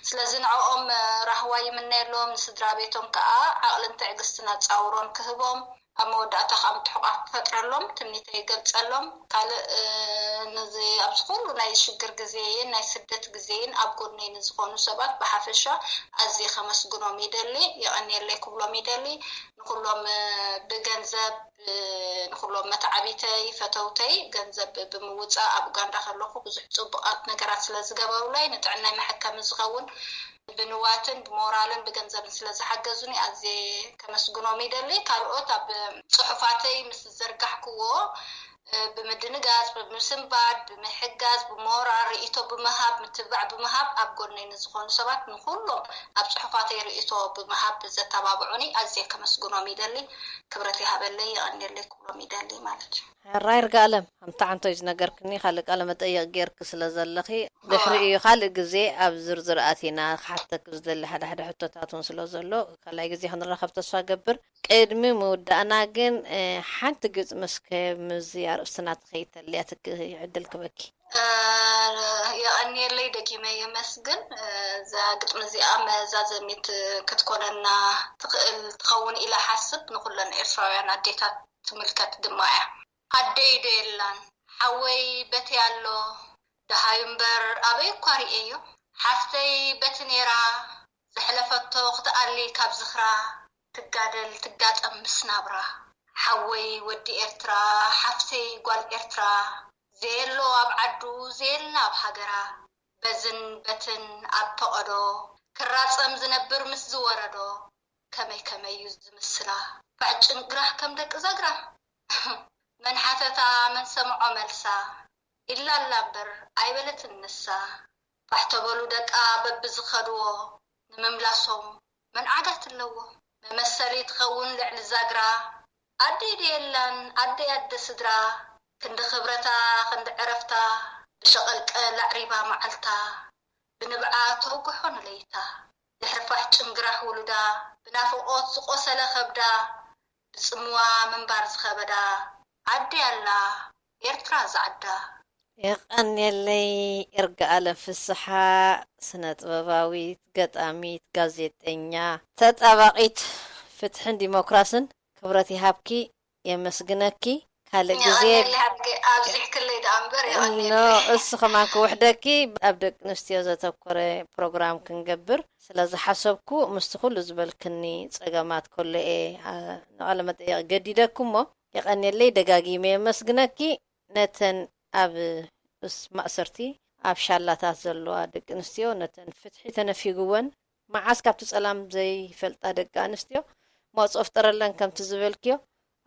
ስለዚ ንዕኦም ራህዋ ይምነየሎም፣ ንስድራ ቤቶም ከዓ ዓቕልን ትዕግስትን ኣፃውሮን ክህቦም፣ ኣብ መወዳእታ ከዓ ምትሕቋፍ ክፈጥረሎም ትምኒተይ ይገልፀሎም። ካልእ ነዚ ኣብዚ ኩሉ ናይ ሽግር ግዜን ናይ ስደት ግዜን ኣብ ጎነይ ንዝኾኑ ሰባት ብሓፈሻ ኣዝየ ከመስግኖም ይደሊ፣ የቐንየለይ ክብሎም ይደሊ። ንኩሎም ብገንዘብ ንኩሎም መተዓቢተይ ፈተውተይ ገንዘብ ብምውፃእ ኣብ ኡጋንዳ ከለኹ ብዙሕ ፅቡቓት ነገራት ስለ ዝገበሩለይ፣ ንጥዕናይ መሐከሚ ዝኸውን ብንዋትን ብሞራልን ብገንዘብን ስለ ዝሓገዙኒ ኣዝየ ከመስግኖም ይደሊ። ካልኦት ኣብ ፅሑፋተይ ምስ ዘርጋሕክዎ ብምድንጋፅ፣ ብምስንባድ፣ ብምሕጋዝ፣ ብሞራል ርእይቶ ብምሃብ፣ ምትብባዕ ብምሃብ ኣብ ጎነይ ንዝኾኑ ሰባት ንኩሎም ኣብ ፅሑፋተይ ርእይቶ ብምሃብ ዘተባብዑኒ ኣዝየ ከመስግኖም ይደሊ። ክብረት ይሃበለይ፣ የቐንየለይ ክብሎም ይደሊ ማለት እዩ። ሕራይ ይርጋለም፣ ከምቲ ዓንቶይ ዝነገርክኒ ካልእ ቃለ መጠየቕ ጌርክ ስለ ዘለኺ ድሕሪ እዩ ካልእ ግዜ ኣብ ዝርዝር ኣቲና ክሓተክ ዝደሊ ሓደ ሓደ ሕቶታት እውን ስለ ዘሎ ካልኣይ ግዜ ክንራኸብ ተስፋ ገብር። ቅድሚ ምውዳእና ግን ሓንቲ ግጥሚ እስከ ምስዚ ኣርእስትና ትኸይድ ተልያ ትክ ዕድል ክበኪ። የቐንየለይ፣ ደጊመ የመስግን። እዛ ግጥሚ እዚኣ መዛዘሚት ክትኮነና ትኽእል ትኸውን ኢለ ሓስብ። ንኹለን ኤርትራውያን ኣዴታት ትምልከት ድማ እያ። ኣደይ ዶ የላን ሓወይ በቲ ኣሎ፣ ደሃዩ እምበር ኣበይ እኳ ርእየዮ። ሓፍተይ በቲ ኔራ፣ ዘሕለፈቶ ክትኣሊ ካብ ዝኽራ፣ ትጋደል ትጋጠም ምስ ናብራ። ሓወይ ወዲ ኤርትራ፣ ሓፍተይ ጓል ኤርትራ፣ ዘየሎ ኣብ ዓዱ ዘየላ ኣብ ሃገራ፣ በዝን በትን ኣብ ፈቐዶ ክራጸም ዝነብር ምስ ዝወረዶ፣ ከመይ ከመይ እዩ ዝምስላ። ፋሕ ጭንግራሕ ከም ደቂ ዛግራ፣ መን ሓተታ መን ሰምዖ መልሳ፣ ኢላ ኣላ እምበር ኣይበለትን ንሳ። ፋሕ ተበሉ ደቃ በብዝኸድዎ፣ ንምምላሶም መን ዓጋት ኣለዎ። መመሰሊ ትኸውን ልዕሊ ዛግራ፣ ኣደይ ድየላን ኣደይ ኣደ ስድራ፣ ክንዲ ክብረታ ክንዲ ዕረፍታ፣ ብሸቐልቀል ኣዕሪባ መዓልታ፣ ብንብዓ ተውግሖ ንለይታ። ድሕሪ ፋሕ ጭንግራሕ ውሉዳ፣ ብናፍቖት ዝቖሰለ ከብዳ፣ ብጽምዋ ምንባር ዝኸበዳ፣ ኣደይ ኣላ ኤርትራ ዝዓዳ። የቐንየለይ። ይርጋኣለም ፍስሓ፣ ስነ ጥበባዊት፣ ገጣሚት፣ ጋዜጠኛ፣ ተጣባቒት ፍትሕን ዲሞክራስን፣ ክብረት ይሃብኪ፣ የመስግነኪ። ካልእ ግዜ የቐንየለይ ሓቂ፣ ኣብዚሕክለይ ደኣ እምበር ኖ፣ የቐንየለይ። እሱ ከማን ክውሕደኪ ኣብ ደቂ ኣንስትዮ ዘተኮረ ፕሮግራም ክንገብር ስለ ዝሓሰብኩ ምስቲ ኩሉ ዝበልክኒ ጸገማት ከሎ እየ፣ ኣ፣ ንቓለ መጠየቕ ገዲደኩ እሞ የቐንየለይ፣ ደጋጊመ የመስግነኪ። ነተን ኣብ እስ-፣ ማእሰርቲ ኣብ ሻላታት ዘለዋ ደቂ ኣንስትዮ ነተን ፍትሒ ተነፊግወን መዓስ ካብቲ ጸላም ዘይፈልጣ ደቂ ኣንስትዮ መዋጽኦ ፍጠረለን ከምቲ ዝበልክዮ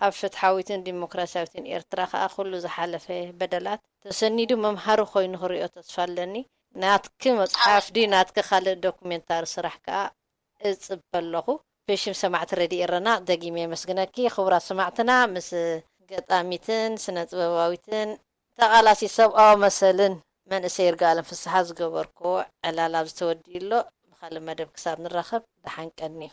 ኣብ ፍትሓዊትን ዲሞክራሲያዊትን ኤርትራ ከኣ ኩሉ ዝሓለፈ በደላት ተሰኒዱ መምሃሪ ኮይኑ ክርእዮ ተስፋ ኣለኒ። ናትኪ መጽሓፍ ድዩ ናትኪ ካልእ ዶኩሜንታሪ ስራሕ ከኣ እጽበ ኣለኹ። ብሽም ሰማዕቲ ረድዮ ኤረና ደጊመ የመስግነኪ። ክቡራት ሰማዕትና ምስ ገጣሚትን ስነ ጥበባዊትን ተቓላሲት ሰብኣዊ መሰልን መንእሰይ ይርጋኣለም ፍስሓ ዝገበርክዎ ዕላል ኣብዚ ተወዲኡ ኣሎ። ብኻልእ መደብ ክሳብ ንራኸብ ደሓን ቀንዩ።